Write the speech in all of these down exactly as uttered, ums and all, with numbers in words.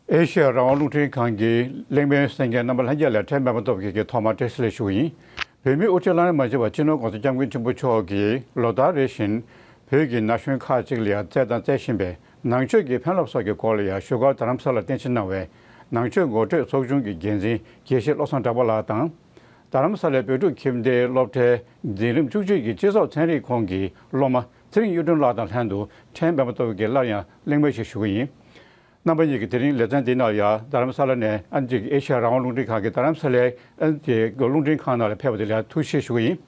ཨེ་ཤེ་ཡ་རང་དབང་རླུང་འཕྲིན་ཁང་གི་གླེང་མོལ་གསན་མཁན་རྣམ་པ་ལྷན་རྒྱས་ལ་ཕྲན་པད་མ་སྟོབས་རྒྱལ་གྱིས་ཐོག་མར་བཀྲ་ཤིས་བདེ་ལེགས་ཞུ་གི་ཡིན། བོད་མིའི་དབུ་ཁྲིད་བླ་ན་མ་མཆིས་པ་སྤྱི་ནོར་༸གོང་ས་༸སྐྱབས་མགོན་ཆེན་པོ་མཆོག་གིས་ལོ་ལྟར་རེ་བཞིན་བོད་ཀྱི་ན་གཞོན་ཁག་ཅིག་ལ་ཡང་བསྩལ་དང་བསྩལ་བཞིན་པའི་ནང་ཆོས་ཀྱི་ཕན་རླབས་སོགས་ཀྱི་སྐོར་ལ་ཡང་བཞུགས་སྒར་རྡ་རམ་ས་ལར་རྟེན་གཞི་གནང་བའི་ནང་ཆོས་ངོ་སྤྲོད་ཚོགས་ཆུང་གི་འགན་འཛིན་དགེ་བཤེས་བློ་བཟང་གྲགས་པ་ལགས་དང་། རྡ་རམ་ས་ལའི་བོད་ཕྲུག་ཁྱིམ་སྡེའི་སློབ་གྲྭའི་འཛིན་རིམ་བཅུ་གཅིག་གི་སྤྱི་ཚོགས་ཚན་རིག་ཁང་གི་སློབ་མ་ཚེ་རིང་གཡུ་སྒྲོན་ལགས་དང་ལྷན་དུ་ཕྲན་པད་མ་སྟོབས་རྒྱལ་གྱིས་སླར་ཡང་གླེང་མོལ་ཞིག་ཞུ་གི་ཡིན། རྣམ་པ་གཉིས་ཀྱིས་དེ་རིང་ལེ་ཚན་འདིའི་ནང་ལ་ཡང་རྡ་རམ་ས་ལ་ནས་ཨ་ནི་ཅིག་ཨེ་ཤ་ཡ་རང་དབང་རླུང་འཕྲིན་ཁང་གི་རྡ་རམ་ས་ལའི་ཨ་ནི་ཅིག་རླུང་འཕྲིན་ཁང་ནང་ལ་ཕེབས་པ་དེ་ལ་ཐུགས་རྗེ་ཆེ་ཞུ་གི་ཡིན།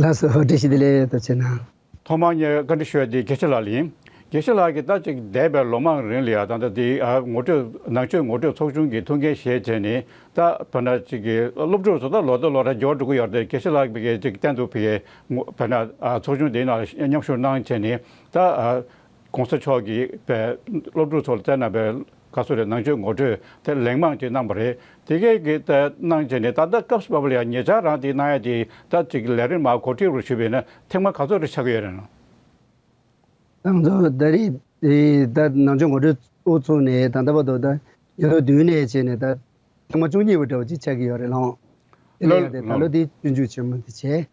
ལགས་སོ། བཀྲ་ཤིས་བདེ་ལེགས། ཐུགས་རྗེ་གནང་། ཐོག་མར་ངས་བཀའ་འདྲི་ཞུ་ཡ་དེ་དགེ་བཤེས་ལགས་ལ་ཡིན། དགེ་བཤེས་ལགས་ཀྱིས་ད་ཅིག་འདས་པའི་ལོ་མང་རིང་ལ་ཡང་ད་ལྟ་དེ་ཨ་ངོ་སྤྲོད་ནང་ཆོས་ངོ་སྤྲོད་ཚོགས་ཆུང་གི་ཐུགས་འགན་བཞེས་བྱས་ནས་ད་བར་ན་ཅིག་གི་སློབ་ཕྲུག་ཚོ་ད་ལོ་ད་ལོ་ར་འགྱུར་བ་འགྲོ་གི་ཡོད་རེད། དགེ་བཤེས་ལགས་ཀྱིས་ཅིག་གཏན་དུ་བར་ན་ཨ་ཚོགས་ཆུང་དེའི་ནང་ལ་མཉམ་ཞུགས་གནང་བྱས་ནས་ད་ཨ་༸གོང་ས་མཆོག་གིས་པའི་སློབ་ཕྲུག་ཚོ་ལ་བསྩལ་གནང་པའི་ག་ཚོད་རེད། ནང་ཆོས་ངོ་སྤྲོད་དེ་ལན་མང་ཅིག་གནང་པ་རེད། དེ་གས་ཀྱི་ད་གནང་བྱས་ནས་ད་ལྟ་སྐབས་སུ་བབས་པ་ལ་ཡང་ཉེ་ཆར་རང་དེ་གནང་ཡ་དེ་ད་ཅིག་ལས་རིམ་མར་གོ་སྒྲིག་རུ་ཞུས་པ་ཡིན་ན་ཐེངས་མ་ག་ཚོད་རེ་ཆགས་ཀྱི་ཡོད་རེད་ན། ང་ཚོ་ད་རེས་དེ་ད་ནང་ཆོས་ངོ་སྤྲོད་དབུ་ཚུགས་ནས་ད་ལྟ་བར་དུ་ད་ཉིས་སྟོང་བདུན་ནས་བྱས་ནས་ད་ཐེངས་མ་བཅུ་གཉིས་པ་འདྲ་བོ་ཅིག་ཆགས་ཀྱི་ཡོད་རེད་ལགས། དེ་ལ་ཡང་དེ་ད་ལོ་དེ་སྤྱོད་འཇུག་ཆེན་མོ་དེ་བྱས།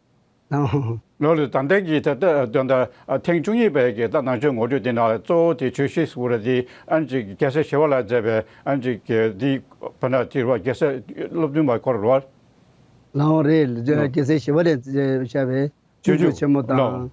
ལགས་ལགས། ད་ལྟའི་གི་ད་ལྟ་ད་ལྟ་ཐེངས་བཅུ་གཉིས་པའི་གི་ད་ནང་ཆོས་ངོ་སྤྲོད་དེ་ནང་གཙོ་བོ་དེ་བརྗོད་གཞི་ཟེར་བ་རེད། དེ་ཨ་ནི་ཅིག་རྒྱལ་སྲས་ཞི་བ་ལྷས་མཛད་པའི་ཨ་ནི་ཅིག་གི་འདི་བར་ན་དེ་རེད་བ། རྒྱལ་སྲས་སློབ་སྟོན་པའི་སྐོར་རེད་བ། ལགས་རེད། རྒྱལ་སྲས་ཞི་བ་ལྷས་བཞག་པའི་སྤྱོད་འཇུག་ཆེན་མོ་དང་།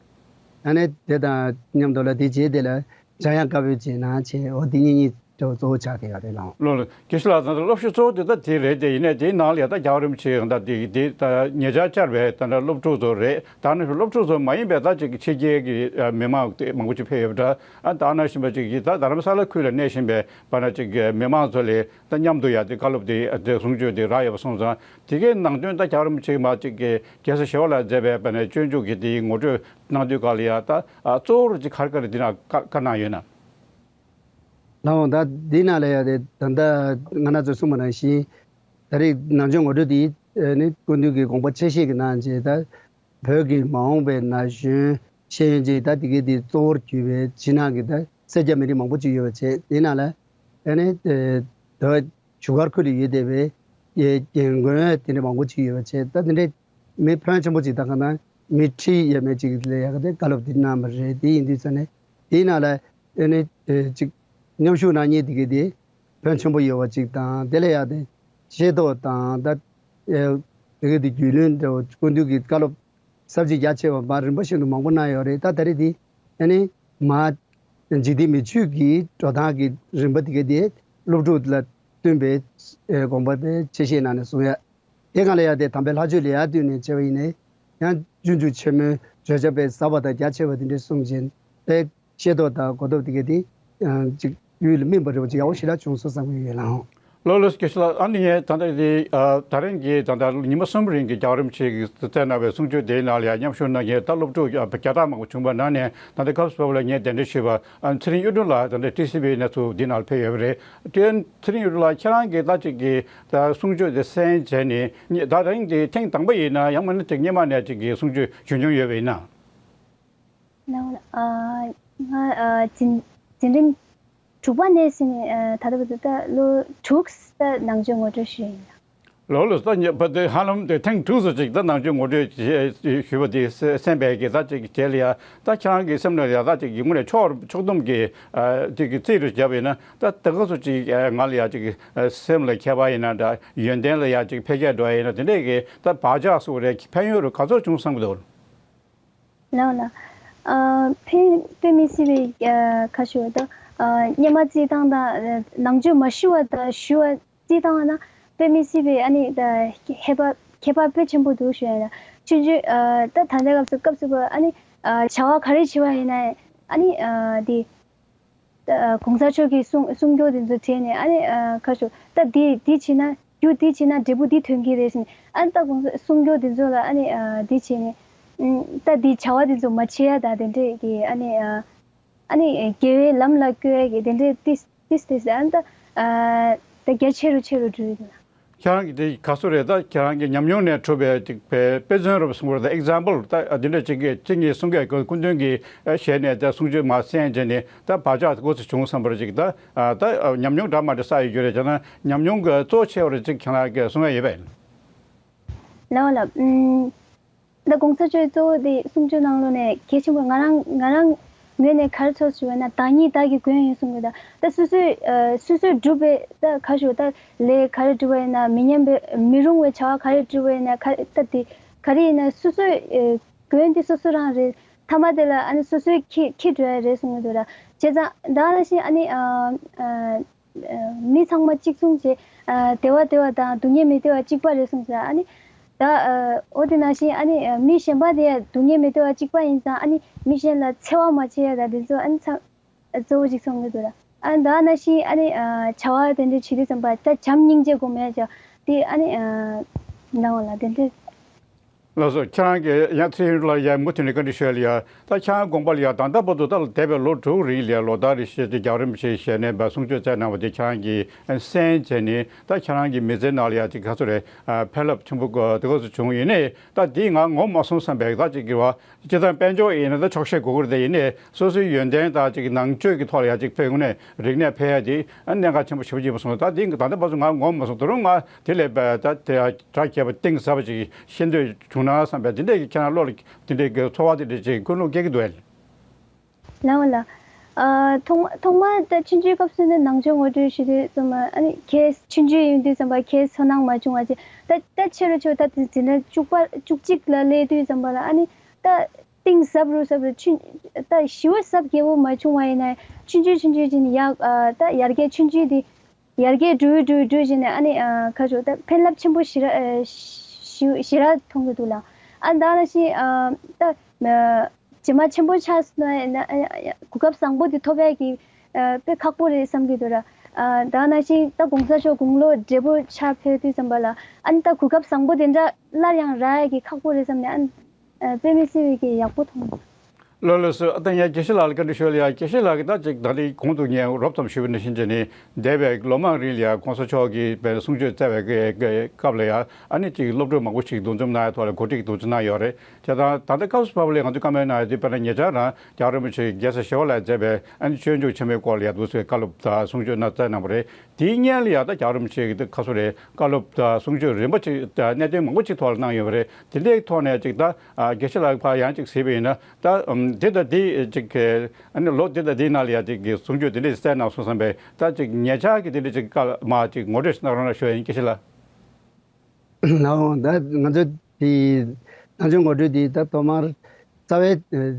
ཨ་ནི་དེ་དང་མཉམ་དུ་ལ་དེ་རྗེས་དེ་ལ་འཇམ་དབྱངས་བཀའ་པོད་ཅན་ནང་བྱས། འོ་དེ་གཉིས་གཉིས་གཙོ་བོ་ཆགས་ཀྱི་ཡོད་རེད་ལགས། ལགས་ལགས། དགེ་བཤེས་ལགས། ད་ལྟ་སློབ་གཞི་གཙོ་བོ་དེ་ད་དེ་རེད་དེ། ཡིན་ནའི་དེའི་ནང་ལ་ཡང་ད་རྒྱལ་བ་རིན་པོ་ཆེ་ད་དེ་དེ་ད་ཉེ་ཆར་བཅར་བའི་ད་ལྟ་སློབ་ཕྲུག་ཚོ་རེད། ད་ནི་སློབ་ཕྲུག་ཚོ་མ་ཡིན་པའི་ད་ཅིག་ཕྱི་རྒྱལ་གྱི་མི་མང་དེ་མང་པོ་ཅིག་ཕེབས་ཡོད་པ་འདྲ། ཨ་ད་ནང་བཞིན་པ་ཅིག་གིས་ད་རྡ་རམ་ས་ལ་ཁུལ་ལ་གནས་བཞིན་པའི་བར་ན་ཅིག་གི་མི་མང་ཚོ་ལ་ད་མཉམ་དུ་ཡང་དེ་བཀའ་སློབ་དེ་དེ་གསུང་ཆོས་དེ་རག་ཡོད་པ་སོང་ཙང་། དེ་གའི་ནང་དོན་ད་རྒྱལ་བ་རིན་པོ་ཆེ་མ་ཅིག་གི་རྒྱལ་སྲས་ཞི་བ་ལྷས་མཛད་པའི་བར་ན་སྤྱོད་འཇུག་གི་དེའི་ངོ་སྤྲོད་གནང་དུས་སྐབས་ལ་ཡང་ད་ཨ་གཙོ་བོར་ཅིག་ག་རེ་ག་རེ་འདི་ན་བཀའ་བཀའ་གནང་ཡོད་ན། ལགས་འོང་། ད་འདི་ནང་ལ་ཡང་དེ་ད་ལྟ་ང་རང་ཚོས་གསུངས་པ་ནང་བཞིན། ད་རེས་ནང་ཆོས་ངོ་སྤྲོད་འདི་ནི་སྐུ་མདུན་གྱི་དགོངས་པ་ཆེ་བཞེས་ཀྱི་ནང་བཞིན། ད་བོད་ཀྱི་མ་འོངས་པའི་ན་གཞོན་ཤེས་ཡོན་ཅན་ད་དེ་གའི་དེ་གཙོ་བོར་གྱུར་པའི་ཕྱི་ནང་གི་ད་སེར་སྐྱ་མི་རིགས་མང་པོ་ཅིག་ཡོད་པ་བྱས། དེ་ནང་ལ་ཨ་ནི་ད་བཞུགས་སྒར་ཁུལ་ལ་ཡོད་བསྡད་པའི་རྒན་རྒོན་དེ་འདྲ་མང་པོ་ཅིག་ཡོད་པ་བྱས། ད་དེ་འདྲའི་མི་ཕོན་ཆེན་པོ་ཅིག་དང་། གང་ལྟར་མི་ཁྲི་ཡས་མས་ཅིག་ལ་ཡ་གི་དེ་བཀའ་སློབ་དེ་གནང་བ་རེད། དེ་ཡིན་དུས་ཙ་ནས་དེའི་ནང་ལ་ཨ་ནི་ཅིག་མཉམ་ཞུགས་གནང་མཁན་དེ་གའི་དེ་ཕོན་ཆེན་པོ་ཡོད་པ་ཅིག་དང་། དེ་ལ་ཡ་དེ་ཤེས་རྟོགས་དང་། ད་དེ་གའི་དེ་རྒྱུས་ལོན་འདྲ་བོ་སྐུ་མདུན་གྱི་བཀའ་སློབ་ཚབས་ཆེ་རྒྱ་ཆེ་བ་མར་རིམ་པ་བཞིན་དུ་མང་པོ་གནང་ཡོད་རེད། ད་ད་རེས་དེ་ཨ་ནི་མར་འཇིག་རྟེན་མི་ཆོས་ཀྱི་འགྲོ་སྟངས་ཀྱི་རིམ་པ་དེ་གའི་དེ་སློབ་ཕྲུག་ལ་བསྟུན་པའི་དགོངས་པ་དེ་ཆེ་བཞེས་གནང་ནས་གསུང་ཡ། དེ་གང་ལ་ཡང་དེ་དམ་པའི་ལྷ་ཆོས་ལ་ཡར་བསྟུན་ནས་བྱས་པ་ཡིན་ནའི་ཡང་སྤྱོད་འཇུག་ཆེན་མོའི་བརྗོད་བྱ་དཔེ་ཟབ་པ་དང་རྒྱ་ཆེ་བ་དེ་འདྲ་གསུངས་བྱས། དཔེ་ཤེས་རྟོགས་དང་གོ་རྟོགས་དེ་གའི་དེ་ཅིག་ཡུལ་ལ་སྨིན་པ་འདྲ་བོ་ཅིག་ཡག་པོ་ཞེ་དྲག་བྱུང་སོང་བསམ་གྱི་ཡོད་ལགས། ལགས་ལགས། དགེ་བཤེས་ལགས། ཨ་ནི་ངས་ད་ལྟ་དེ་ཨ་ད་རིང་གི་ད་ལྟ་ཉི་མ་གསུམ་རིང་གི་རྒྱལ་བ་རིན་པོ་ཆེ་གིས་བསྩལ་གནང་བའི་གསུང་ཆོས་དེའི་ནང་ལ་ཡང་མཉམ་ཞུགས་གནང་མཁན་ད་སློབ་ཕྲུག་བརྒྱ་ཕྲག་མང་པོ་བྱུང་བ་ནང་ནས། ད་ལྟ་སྐབས་སུ་བབས་ལ་ངས་གདན་འདྲེན་ཞུས་པ་ཨ་ཚེ་རིང་གཡུ་སྒྲོན་ལགས་ད་ལྟ་ཊི་སི་ཝི་ནས་ཚུར་འདི་ནང་ཕེབས་ཡོད་པ་རེད། དེ་ཚེ་རིང་གཡུ་སྒྲོན་ལགས། ཁྱེད་རང་གིས་ད་ཅིག་གི་ད་གསུང་ཆོས་དེ་གསན་བྱས་ནས་ད་རིང་དེ་ཐེངས་དང་པོ་ཡིན་ན། ཡང་མིན་ན་ཅིག་སྔོན་མ་ནས་ཅིག་གི་གསུང་ཆོས་ཞུས་མྱོང་ཡོད་པ་ཡིན་ན། ལགས་ལགས། ཨ་ང་ཨ་འཛིན་འཛིན་རིམ་དྲུག་པ་ནས་ཟིན་ནས་ཨ་ད་ལྟ་བར་དུ་ད་ལོ་དྲུག་ད་ནང་ཆོས་ངོ་སྤྲོད་ཞུས་ཡིན་ལགས། ལགས་ལགས། ད་ངས་ཕ་དེ་ཧ་ལམ་དེ་ཐེངས་དྲུག་ཙམ་ཅིག་ད་ནང་ཆོས་ངོ་སྤྲོད་ཞུས་པ་དེ་གསན་པའི་གི་ད་ཅིག་རྗེས་ལ་ཡ་ད་ཁྱེད་རང་གི་སེམས་ནང་ཡ་ད་ཅིག་གི་དངོས་གནས་ཕྱོགས་ཕྱོགས་བསྡོམས་ཀྱི་ཨ་ཅིག་གི་རྩིས་རུ་བརྒྱབ་པ་ཡིན་ན། ད་ད་ག་ཚོད་ཅིག་ཨ་ང་ལ་ཡ་ཅིག་ཨ་སེམས་ལ་ཁྱད་པར་ཡིན་ན་འདྲ། ཡོན་ཏན་ལ་ཡ་ཅིག་འཕེལ་རྒྱས་འགྲོ་ཡ་ཡིན་ན། དེ་འདྲས་ཀྱི་ད་བག་ཆགས་སུ་རེ་ཕན་ཡོན་རུ་ག་ཚོད་བྱུང་བསམ་གི་འདུག། ལགས་ལགས། ཨ་ཕན་དཔེ་མི་སྲིད་པའི་ཨ་ཁ་ཤོ་ད་ཨ་སྔོན་མ་རྩིས་སྟངས་དང་ནང་ཆོས་མ་ཞུ་བ་དང་ཞུ་བ་རྩིས་སྟངས་ན་དཔེ་མི་སྲིད་པའི་ཨ་ནི་ད་ཁྱད་པར་ཁྱད་པར་དཔེ་ཆེན་པོ་འདུག་ཞུ་ཡ་ཡིན་ན། ཆུང་ཆུང་ཨ་ད་ད་ལྟའི་སྐབས་སུ་སྐབས་སུ་ཨ་ནི་ཨ་བྱ་བ་ག་རེ་བྱེད་པ་ཡིན་ན་ཨ་ནི་ཨ་དེ། ད་གོང་ས་མཆོག་གི་གསུང་གསུང་སྐྱོར་དེ་ཚོ་བྱས་ནས་ཨ་ནི་ཨ་ཁ་ཤོ་ད་འདི་འདི་བྱས་ན་རྒྱུ་འདི་བྱས་ན་འབྲས་བུ་འདི་ཐོན་གྱི་རེད་ཟེར་ནས། ཨ་ནི་ད་གོང་ས་གསུང་སྐྱོར་དེ་ཚོ་ལ་ཨ་ནི་ཨ་འདི་བྱས་ནས་ཨུམ་ད་འདི་བྱ་བ་དེ་ཚོ་མ་བྱེད་ཡ་ད་དེ་འདྲས་ཀྱི་ཨ་ནི་ཨ་ཨ་ནི་དགེ་བའི་ལམ་ལ་བཀོད་ཡ་གི་དེ་འདྲས་ཏིས་ཏིས་ཏིས་ཨ་ནི་ད་ཨ་ད་རྒྱ་ཆེ་རུ་ཆེ་རུ་འགྲོ་ཡི་འདུག་ལགས། ཁྱེད་རང་གི་དེ་ག་སུ་རེད། ད་ཁྱེད་རང་གི་ཉམས་མྱོང་ནས་གྲུབ་པའི་ཅིག་དཔེ་དཔེ་མཚོན་རུ་གསུང་བར་ད་ཨེག་ཛམ་པལ་ད་འདི་འདྲ་ཅིག་གི་ཅིག་གཉིས་གསུང་གི་སྐུ་མདུན་གྱི་ཞལ་ནས་ད་གསུང་ཆོས་མ་གསན་བྱས་ནས་ད་བག་ཆགས་སྐོར་ཚོ་བྱུང་བསམ་པར་ཅིག་ད་ད་ཉམས་མྱོང་འདྲ་མ་འདྲ་བསགས་ཡོད་རྒྱུ་རེད། བྱས་ན་ཉམས་མྱོང་གི་གཙོ་ཆེ་བར་ཅིག་ཁྱེད་རང་གི་གསུང་ཡ་ཡོད་པས། ལགས་ལགས། ཨུམ། ད་གོང་ས་མཆོག་གཙོ་བོ་དེ་གསུང་ཆོས་ནང་ལོགས་ནས་གལ་ཆེན་པོ་ང་རང་ང་རང་ངོས་ནས་ག་རེ་ཚོར་ཞུ་བ་ན་བདག་ཉིད་བདག་གི་མགོན་ཡིན་གསུང་གི་ད། ད་སོ་སོས་ཨ་སོ་སོས་བསྒྲུབས་པའི་ད་ག་ཞུ་ད་ལས་ག་རེ་བསྒྲུབས་པ་ཡིན་ན་མི་ཉམས་པའི་མི་རུང་བའི་བྱ་བ་ག་རེ་བསྒྲུབས་པ་ཡིན་ན་ག་ད་དེ་ག་རེ་ཡིན་ན་སོ་སོའི་ཨ་མགོན་དེ་སོ་སོ་རང་རེད། མཐའ་མ་དེ་ལ་ཨ་ནི་སོ་སོའི་ཁྱི་ཁྱི་འགྲོ་ཡ་རེད་གསུང་གི་འདུག་ད། བྱས་ཙང་ད་ནང་བཞིན་ཨ་ནི་ཨ་ཨ། མི་ཚང་མ་གཅིག་མཚུངས་བྱས། བདེ་བ་བདེ་བ་དང་སྡུག་བསྔལ་མི་བདེ་བ་གཅིག་པ་རེད་གསུངས་ཟེར། ཨ་ནི། ད། འོ་དེ་ནང་བཞིན་ཨ་ནི་མི་གཞན་པ་དེ་ཡང་སྡུག་བསྔལ་མི་བདེ་བ་གཅིག་པ་ཡིན་ཙང་ཨ་ནི་མི་གཞན་ལ་འཚེ་བ་མ་བྱེད་ཡ་ད་དེ་ཚོ་ཨ་ནི་ཚང་གཙོ་བོ་གཅིག་གསུང་གི་འདུག་ལ། ཨ་ནི་ད་ནང་བཞིན་ཨ་ནི་བྱ་བ་དེ་འདྲ་བྱེད་དུས་ཙམ་པ་ད་བྱམས་སྙིང་རྗེ་སྒོམ་ཡ་ཅག་དེ་ཨ་ནི། འདང་བ་ལ་དེ་འདྲ། ལགས་སོ། ཁྱེད་རང་གིས་ཡང་ཚེ་རིང་ལ་ཡང་མུ་མཐུད་ནས་བཀའ་འདྲི་ཞུ་ཡ་ལ་ཡ། ད་ཁྱེད་རང་དགོངས་པ་ལ་ཡ་ད་ལྟ་བར་དུ་ད་འདས་པའི་ལོ་དྲུག་རིང་ལ་ཡ་ལོ་ལྟར་རེ་བཞིན་གྱི་རྒྱལ་བ་རིན་པོ་ཆེའི་ཞལ་ནས་བ་གསུང་ཆོས་བསྩལ་གནང་བ་དེ་ཁྱེད་རང་གིས་གསན་བྱས་ནས་ད་ཁྱེད་རང་གི་མི་ཚེ་ནང་ལ་ཡ་ཅིག་ག་ཚོད་རེད། ཕན་རླབས་ཆེན་པོ་དེ་ག་ཚོད་བྱུང་ཡིན་ནའི་ད་འདི་ང་ངོ་མ་སོང་བསམ་པའི་ད་ཅིག་གི་བ། སྤྱིར་བཏང་དཔལ་འབྱོར་ཡིན་ན་ད་ཆོག་ཤེས་དགོས་ཀྱི་རེད། དེ་ཡིན་ནའི་སོ་སོའི་ཡོན་ཏན་དང་ཅིག་ནང་ཆོས་ཀྱི་ཐོག་ལ་ཡ་ཅིག་དཔེ་དངོས་གནས་རིག་གནས་འཕེལ་ཡ་དེ་གནད་འགག་ཆེན་པོ་ཞེ་པོ་ཅིག་ཡིན་པ་སོང་། ད་དེ་ད་ལྟ་བར་དུ་ང་ངོ་མ་སོང་། དེ་རུང་ང་དེ་ལས་པ་ད་དེ་གྲ་རྒྱས་པ་གཏིང་ཟབ་པ་ཅིག་ཤེས་འདོད་བྱུང་ན་བསམ་པའི་དེ་འདྲས་ཀྱི་ཁྱེད་རང་བློ་ལ་དེ་འདྲས་ཀྱི་ཚོར་བ་དེ་འདྲས་ཅིག་ཀུན་སློང་སྐྱེ་གི་འདུག་ཨེ། ལགས་ལགས། ཨ་ཐོག་མ་ཐོག་མ་ད་ཆུང་ཆུང་སྐབས་སུ་ནས་ནང་ཆོས་ངོ་སྤྲོད་ཞུ་དུས་ཙམ་པ་ཨ་ནི་ཁྱེད་ཆུང་ཆུང་ཡིན་དུས་ཙམ་པ་ཁྱེད་ཚོར་སྣང་མ་བྱུང་བ་ཅིག་ད་ད་ཆེ་རུ་ཆེ་རུ་ད་དེ་འཛིན་གྲྭ་བཅུ་པ་བཅུ་གཅིག་ལ་སླེབས་དུས་ཙམ་པ་ལ་ཨ་ནི་ད། གཏིང་ཟབ་རུ་ཟབ་རུ་ཆུན། ད་ཞི་བ་ཟབ་རྒྱས་པོ་མ་བྱུང་བ་ཡིན་ན་ཆུང་ཆུང་ཆུང་ཆུང་ཅིག་ནས་ཡག་ཨ་ད་ཡར་རྒྱས་ཆུང་ཆུང་དེ་ཡར་རྒྱས་འགྲོ་འགྲོ་འགྲོ་བྱས་ནས་ཨ་ནི་ཨ་ཁ་ཆོ་ད་ཕན་རླབས་ཆེན་པོ་ཞེ་དྲག་ཨ་ཞེ་ཞེ་དྲག་མཐོང་གི་འདུག་ལ། ཨ་ད་ལ་ཞིག་ཨ་ད་ཨ་རྗེས་མ་ཆེན་པོ་ཆགས་སོང་ན་ཨ་ཨ་གོ་སྐབས་བཟང་པོ་དེ་ཐོབ་ཡག་གི་ཨ་དཔེ་ཁག་པོ་རེད་བསམ་གི་འདུག་ར། ཨ་ད་ནང་བཞིན་ད་གོང་ས་མཆོག་དགུང་ལོ་བགྲེས་པོ་ཆགས་ཕེབས་དུས་ཙམ་པ་ལ་ཨ་ནི་ད་གོ་སྐབས་བཟང་པོ་དེ་འདྲ་སླར་ཡང་རག་ཡག་གི་ཁག་པོ་རེད་བསམ་ནས་ཨ་ནི། ཨ་དཔེ་མི་སྲིད་པའི་གི་ཡག་པོ་མཐོང་། ལགས་ལགས་སོ། ཨ་ད་ངས་དགེ་བཤེས་ལགས་ལ་བཀའ་འདྲི་ཞུ་ལ་ཡ། དགེ་བཤེས་ལགས་ཀྱིས་ད་ཅིག་ད་ལྟའི་གོང་དུ་ངས་རོབ་ཙམ་ཞུས་པ་ནང་བཞིན་བྱས་ནས་འདས་པའི་ལོ་མང་རིང་ལ་ཡ་གོང་ས་མཆོག་གིས་དཔེར་ན་གསུང་ཆོས་བསྩལ་བའི་སྐབས་ལ་ཡ་ཨ་ནི་ཅིག་སློབ་ཕྲུག་མང་པོ་ཞིག་འདུ་འཛོམས་གནང་ཡ་ཐོག་ལ་གོ་སྒྲིག་འདུ་འཛོམས་གནང་ཡོད་རེད། བྱས་ཙང་ད་ལྟ་སྐབས་སུ་བབས་ལ་ང་ཚོས་བཀའ་མོལ་གནང་ཡ་དེ་དཔེར་ན་ཉེ་ཆར་རང་རྒྱལ་བ་རིན་པོ་ཆེ་རྒྱལ་སྲས་ཞི་བ་ལྷས་མཛད་པའི་ཨ་ནི་སྤྱོད་འཇུག་ཆེན་མོའི་སྐོར་ལ་ཡ་འདུག་སེ་བཀའ་སློབ་དང་གསུང་ཆོས་གནང་བསྩལ་གནང་བ་རེད། དེའི་སྔོན་ལ་ཡ་ད་རྒྱལ་བ་རིན་པོ་ཆེ་གི་ད་ཁ་སོ་རེད། བཀའ་སློབ་དང་གསུང་ཆོས་རིམ་པ་ཅིག་ད་གནད་དོན་མང་པོ་ཅིག་ཐོག་ལ་གནང་ཡོད་པ་རེད། དེ་འདྲའི་ཐོག་ནས་ཅིག་ད་ཨ་དགེ་བཤེས་ལགས་ཕར་ཡང་ཅིག་གཟིགས་པ་ཡིན་ན་ད་ཨམ་དེ་དང་དེ་ཅིག་གི་ཨ་ནི་ལོ་དེ་དང་དེའི་ནང་ལ་ཡ་ཅིག་གི་གསུང་ཆོས་དེ་འདྲ་ཞིག་གསན་གནང་སོང་བསམ་པའི་ད་ཅིག་ཉེ་ཆར་གི་དེ་འདྲ་ཅིག་བཀའ་མ་ཅིག་ངོ་སྤྲོད་ཞིག་གནང་རོགས་གནང་ཞུ་ཡ་ཡིན་དགེ་བཤེས་ལགས། ལའོ་ད་ང་ཚོ་དེ་ནང་ཆོས་ངོ་སྤྲོད་དེ་ད་ཐོག་མར་རྩ་བའི་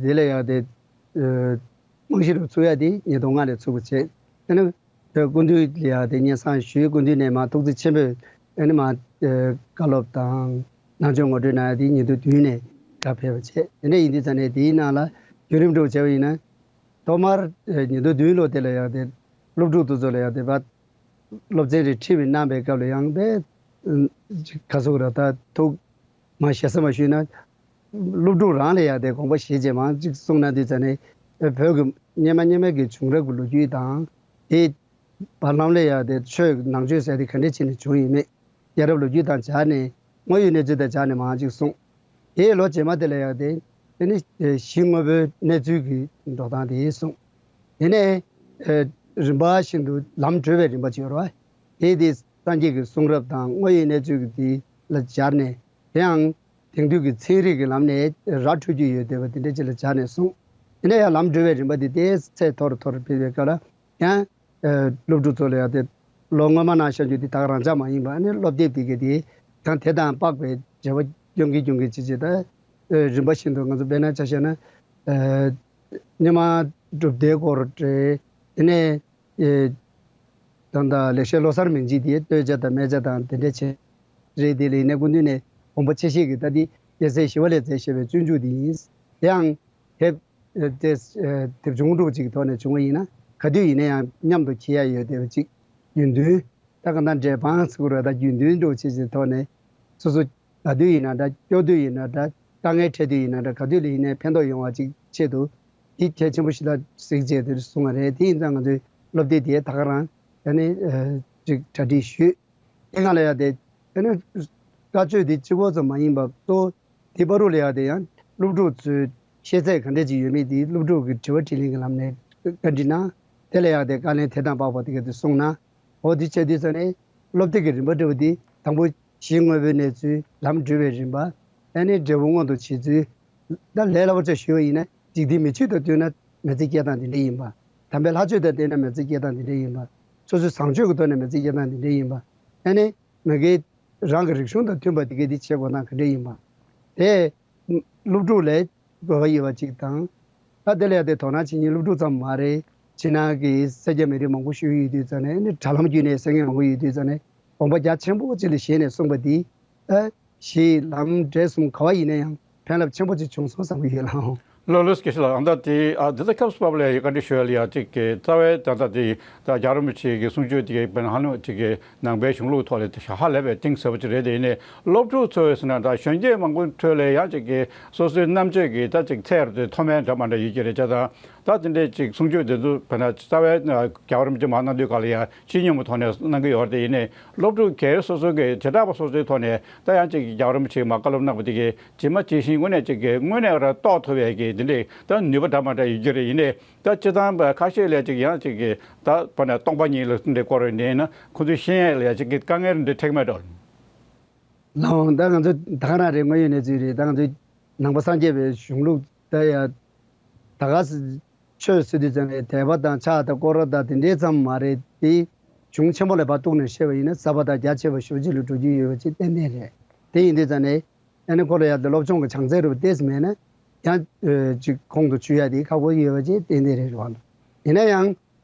དེ་ལ་ཡ་དེ་རྨང་གཞི་རུ་ཚུགས་ཡ་དེ་ཉིས་སྟོང་ལྔ་ནས་ཚུགས་པ་བྱས། དེ་ནས་སྐུ་མདུན་ལ་ཡ་དེ་སྙན་སེང་ཞུས། སྐུ་མདུན་ནས་མར་ཐུགས་རྗེ་ཆེན་པོས་ཨ་ནི་མར་བཀའ་སློབ་དང་ནང་ཆོས་ངོ་སྤྲོད་གནང་ཡ་དེ་ཉིས་སྟོང་བདུན་ནས་སྒྲ་ཕེབས་པ་བྱས། དེ་འདྲ་ཡིན་དུས་ཙང་ནས་དེའི་ནང་ལ་བརྒྱུད་རིམ་འདྲ་བོ་བྱས་པ་ཡིན་ན། ཐོག་མར་ཉིས་སྟོང་བདུན་ལོ་དེ་ལ་ཡང་དེ་སློབ་ཕྲུག་དེ་ཚོ་ལ་ཡང་དེ་བ་སློབ་ཚན་རེ་ཁྲིད་པའི་གནང་པའི་སྐབས་ལ་ཡང་དཔེ་ག་ཟེར་ར་ད་ཐུགས་མ་ཞེ་ས་མ་ཞུས་ན། སློབ་ཕྲུག་རང་ལ་ཡང་དེ་དགོངས་པ་བཞེས་རྗེས་མང་ཅིག་གསུངས་གནང་དུས་ཙ་ནས་བོད་ཀྱི་སྔོན་མ་སྔོན་མའི་གི་བྱུང་རབས་ཀྱི་ལོ་རྒྱུས་དང་དེ། བར་ལམ་ལ་ཡང་དེ་ཆོས་ནང་ཆོས་ཟེར་དེ་ག་འདྲས་བྱས་ནས་བྱུང་ཡོད་མེད། རྒྱལ་རབས་ལོ་རྒྱུས་དང་སྦྱར་ནས་དངོས་ཡོད་གནས་ཚུལ་དང་སྦྱར་ནས་མང་ཅིག་གསུངས། དེའི་ལོ་རྗེས་མ་དེ་ལ་ཡང་དེ་དེ་ནི་ཞི་དངོས་པོའི་གནས་ཚུལ་གྱི་འགྲོ་སྟངས་དེ་གསུངས། དེ་ནས་རིམ་པ་བཞིན་དུ་ལམ་གྲོལ་བའི་རིམ་པ་ཅིག་ཡོད་རེད་བ། དེ་དེ་སངས་རྒྱས་ཀྱི་གསུང་རབ་དང་དངོས་ཡོད་གནས་ཚུལ་གྱི་དེ་ལ་སྦྱར་ནས་དེ་ཡང་དེང་དུས་ཀྱི་ཚན་རིག་གི་ལམ་ནས་ར་འཕྲོད་རྒྱུ་ཡོད་བསྡད་པ་དེ་འདྲ་ཅིག་ལ་སྦྱར་ནས་གསུངས། དེ་ནས་ཡང་ལམ་གྲོལ་བའི་རིམ་པ་དེ་དེ་ཚད་མཐོ་རུ་མཐོ་རུ་ཕེབས་པའི་སྐབས་ལ་ཡང་། སློབ་ཕྲུག་ཚོ་ལ་ཡང་དེ་ལོ་སྔོན་མ་ནང་བཞིན་རྒྱུ་དེ་ད་ག་རང་འཇགས་མ་ཡིན་པ་ནི་སློབ་དེབ་དེ་གའི་དེ་ཡང་དེ་དང་དཔག་པའི་བྱ་བ་སྐྱོང་གིན་སྐྱོང་གིན་བྱེད་བྱེད་ད་རིམ་པ་བཞིན་དུ་ང་ཚོ་དཔེར་ན་ཆ་བཞག་ན་སྔོན་མ་གྲུབ་མཐའི་སྐོར་རེད། དེ་ནས་ད་ལྟ་ལེགས་བཤད་ལོ་གསར་མན་ཇུས་དེ་བསྟོད་བྱ་དང་སྨད་བྱ་དང་དེ་འདྲ་བྱས་རེད། དེ་ལས་ནས་སྐུ་མདུན་ནས་དགོངས་པ་ཆེ་བཞེས་ཀྱི་ད་དེ་རྒྱལ་སྲས་ཞི་བ་ལྷས་མཛད་བཞག་པའི་སྤྱོད་འཇུག་དེ་ཡིན། དེ་ཡང་དེབ། དེ་དེབ་ཆུང་འདྲ་ཅིག་གི་ཐོག་ནས་བྱུང་བ་ཡིན་ན་ག་དུས་ཡིན་ན་ཡང་མཉམ་དུ་འཁྱེར་ཡ་ཡོད་བསྡད་པ་ཅིག་རྒྱུན་མཐུན། ད་ག་ད་འབྲལ་སྤང་ཟེར་དགོས་རེད། ད་རྒྱུན་མཐུན་འདྲ་བྱེད་ཅིག་ཐོག་ནས་སོ་སོ་ག་དུས་ཡིན་ན་འདྲ། སྐྱོ་དུས་ཡིན་ན་འདྲ། དཀའ་ངལ་འཕྲད་དུས་ཡིན་ན་འདྲ། ག་དུས་ལ་ཡིན་ནའི་ཕན་ཐོགས་ཡོང་བ་ཅིག་ཆེད་དུ་དེ་གལ་ཆེན་པོ་ཞིག་ལ་གཟིགས་བྱས་དེར་གསུངས་པ་རེད། དེ་ཡིན་ཙང་ང་ཚོའི་སློབ་དེབ་དེ་ད་ག་རང་ད་ནི་ཅིག་གྲ་སྒྲིག་ཞུས། དེ་སྒང་ལ་ཡང་དེ་ དེ་ནས་བཀའ་ཆོས་དེ་གཅིག་པོ་ཙམ་མ་ཡིན་པར་གཙོ་བོ་དེ་བར་དུ་ལ་ཡ་དེ་ཡང་སློབ་ཕྲུག་ཚོའི་ཤེས་ཚད་ག་འདྲས་ཅིག་ཡོད་མེད་དེ་སློབ་ཕྲུག་གི་དྲི་བ་དྲིས་ལན་གྱི་ལམ་ནས་བཀའ་འདྲི་གནང་། དེ་ལ་ཡ་དེ་བཀའ་ལན་དེ་དང་དཔག་པ་དེ་ག་དེ་གསུངས་གནང་། འོ་དེ་བྱས་དུས་ཙ་ནས་སློབ་དེབ་ཀྱི་རིམ་པ་འདྲ་བོ་དེ་དང་པོ་གཞི་དངོས་པོའི་གནས་ཚུལ། ལམ་འགྲོ་བའི་རིམ་པ། ཨ་ནི་འབྲས་བུ་མངོན་དུ་བྱེད་ཚུལ། ད་ལས་སླ་པོ་ཅིག་ཞུས་པ་ཡིན་ན། འཇིག་རྟེན་མི་ཆོས་དང་བསྟུན་ན་མི་ཚེ་སྐྱེལ་སྟངས་འདི་འདྲ་ཡིན་པ། དམ་པའི་ལྷ་ཆོས་དང་བསྟུན་ན་མི་ཚེ་སྐྱེལ་སྟངས་འདི་འདྲ་ཡིན་པ། སོ་སོའི་བཟང་སྤྱོད་ཀྱི་ཐོག་ནས་མི་ཚེ་སྐྱེལ་སྟངས་འདི་འདྲ་ཡིན་པ། ཨ་ནི་མི་དགེ་རང་གི་རིག་གཞུང་དང་མཐུན་པ་དེ་གའི་དེ་བྱེད་དགོས་སྟངས་ག་འདྲ་ཡིན་པ། དེ་སློབ་ཕྲུག་ལ་དགོས་པ་ཡོད་པ་ཅིག་དང་། ད་དེ་ལ་ཡ་དེ་དོ་སྣང་བྱེད་མཁན་སློབ་ཕྲུག་ཙམ་མ་རེད། ཕྱི་ནང་གི་སེར་སྐྱ་མི་རིགས་མང་པོ་ཞིག་ཡོད་དུས་ཙ་ནས། ཨ་ནི་དྲ་ལམ་བརྒྱུད་ནས་གསན་མཁན་མང་པོ་ཡོད་དུས་ཙ་ནས། དགོངས་པ་རྒྱ་ཆེན་པོ་ཅིག་ལ་བཞེས་ནས་གསུངས་པ་འདི། ཨ། གཞི་ལམ་འབྲས་གསུམ་ག་བ་ཡིན་ན་ཡང་ཕན་རླབས་ཆེན་པོ་ཅིག་བྱུང་སོང་བསམ་གྱི་ཡོད་ལགས། ལགས་ལགས་སོ། དགེ་བཤེས་ལགས། ཨ། ད་དེ། ཨ། འདི་ལྟར་སྐབས་སུ་བབས་ལ་བཀའ་འདྲི་ཞུ་ཡ་ལ་ཡ་གཅིག་གི་རྩ་བའི་ད་ལྟ་དེ་ད་རྒྱལ་བ་རིན་པོ་ཆེ་གི་གསུང་ཆོས་དེ་གའི་དཔེར་ན་ཧ་ལམ་གཅིག་གི་ནང་པའི་གཞུང་ལུགས་ཐོག་ལ་ཧ་ལས་པའི་གཏིང་ཟབ་པོ་ཅིག་རེད། དེ་ཡིན་ནའི་སློབ་ཕྲུག་ཚོ་ཟེར་ན་ད་གཞོན་སྐྱེས་མང་པོའི་ཁྲོད་ལ་ཡང་གཅིག་གི་སོ་སོའི་རྣམ་དཔྱོད་ཀྱི་ད་གཅིག་ཚད་རུ་དེ་མཐོ་དམན་འདྲ་མ་འདྲ་ཡོད་ཀྱི་རེད། བྱས་ཙང་ད་དེ་འདྲའི་གཅིག་གསུང་ཆོས་དེ་ཚོ་དཔེར་ན་རྩ་བའི་རྒྱལ་བ་རིན་པོ་ཆེ་མར་གནང་དུས་སྐབས་ལ་ཡ་སྤྱི་སྙོམས་པའི་ཐོག་ནས་གནང་གི་ཡོད་རེད། དེ་ཡིན་ནའི་སློབ་ཕྲུག་སྒེར་སོ་སོ་གི་བྱེ་བྲག་པ་སོ་སོའི་ཐོག་ནས་ད་ཡང་གཅིག་རྒྱལ་བ་རིན་པོ་ཆེས་མར་བཀའ་སློབ་གནང་བ་དེ་གའི་ཇི་མ་ཇི་བཞིན་དངོས་གནས་གཅིག་གི་དངོས་གནས་ར་རྟོགས་ཐུབ་པའི་གི་དེ་འདྲའི་ད་ནུས་པ་འདྲ་མ་འདྲ་ཡོད་རྒྱུ་རེད། ཡིན་ནའི་ད་སྤྱིར་བཏང་པ་ཁ་ཤས་ལ་གཅིག་ཡང་གཅིག་གི་ད་དཔེར་ན་སྟོང་པ་ཉིད་ལ་འདི་སྐོར་ནས་ན་ཁོ་ཚོས་ཤེས་ཡས་ལ་ཡ་གཅིག་གི་དཀའ་ངལ་འདི་འཕྲད་མེད་འགྲོ། ལགས། ད་ང་ཚོ་ད་ག་རང་རེད། དངོས་ཡོད་གནས་ཚུལ་རེད། ད་ང་ཚོ་ནང་པ་སངས་རྒྱས་པའི་གཞུང་ལུགས་ད་ཡ་ད་ག་ས་ཆོས་ཟེར་དུས་ཙམ་ནས་དད་པ་དང་ཕྱག་དང་སྐོར་ར་དང་དེ་འདྲའི་ཙམ་མ་རེད་དེ། གཞུང་ཆེན་པོ་ལ་ཕར་གཏུགས་ནས་བཤད་པ་ཡིན་ན་ཟབ་པ་དང་རྒྱ་ཆེ་བ་ཞེ་པོ་ཅིག་ལ་འགྲོ་རྒྱུ་ཡོད་པ་ཅིག་ཏན་ཏན་རེད། དེ་ཡིན་དུས་ཙམ་ནས་ཨ་ནི་ཁོ་ལ་ཡ་དེ་སློབ་སྦྱོང་གི་བྱང་ཚད་རུ་ཏོག་ཙམ་མེད་ན་ཡང་ཨ་ཅིག་ཁོང་དུ་ཆུད་ཡ་དེ་ཁག་པོ་ཡོད་པ་ཅིག་ཏན་ཏན་རེད་རེད་བ། ཡིན་ན་ཡང་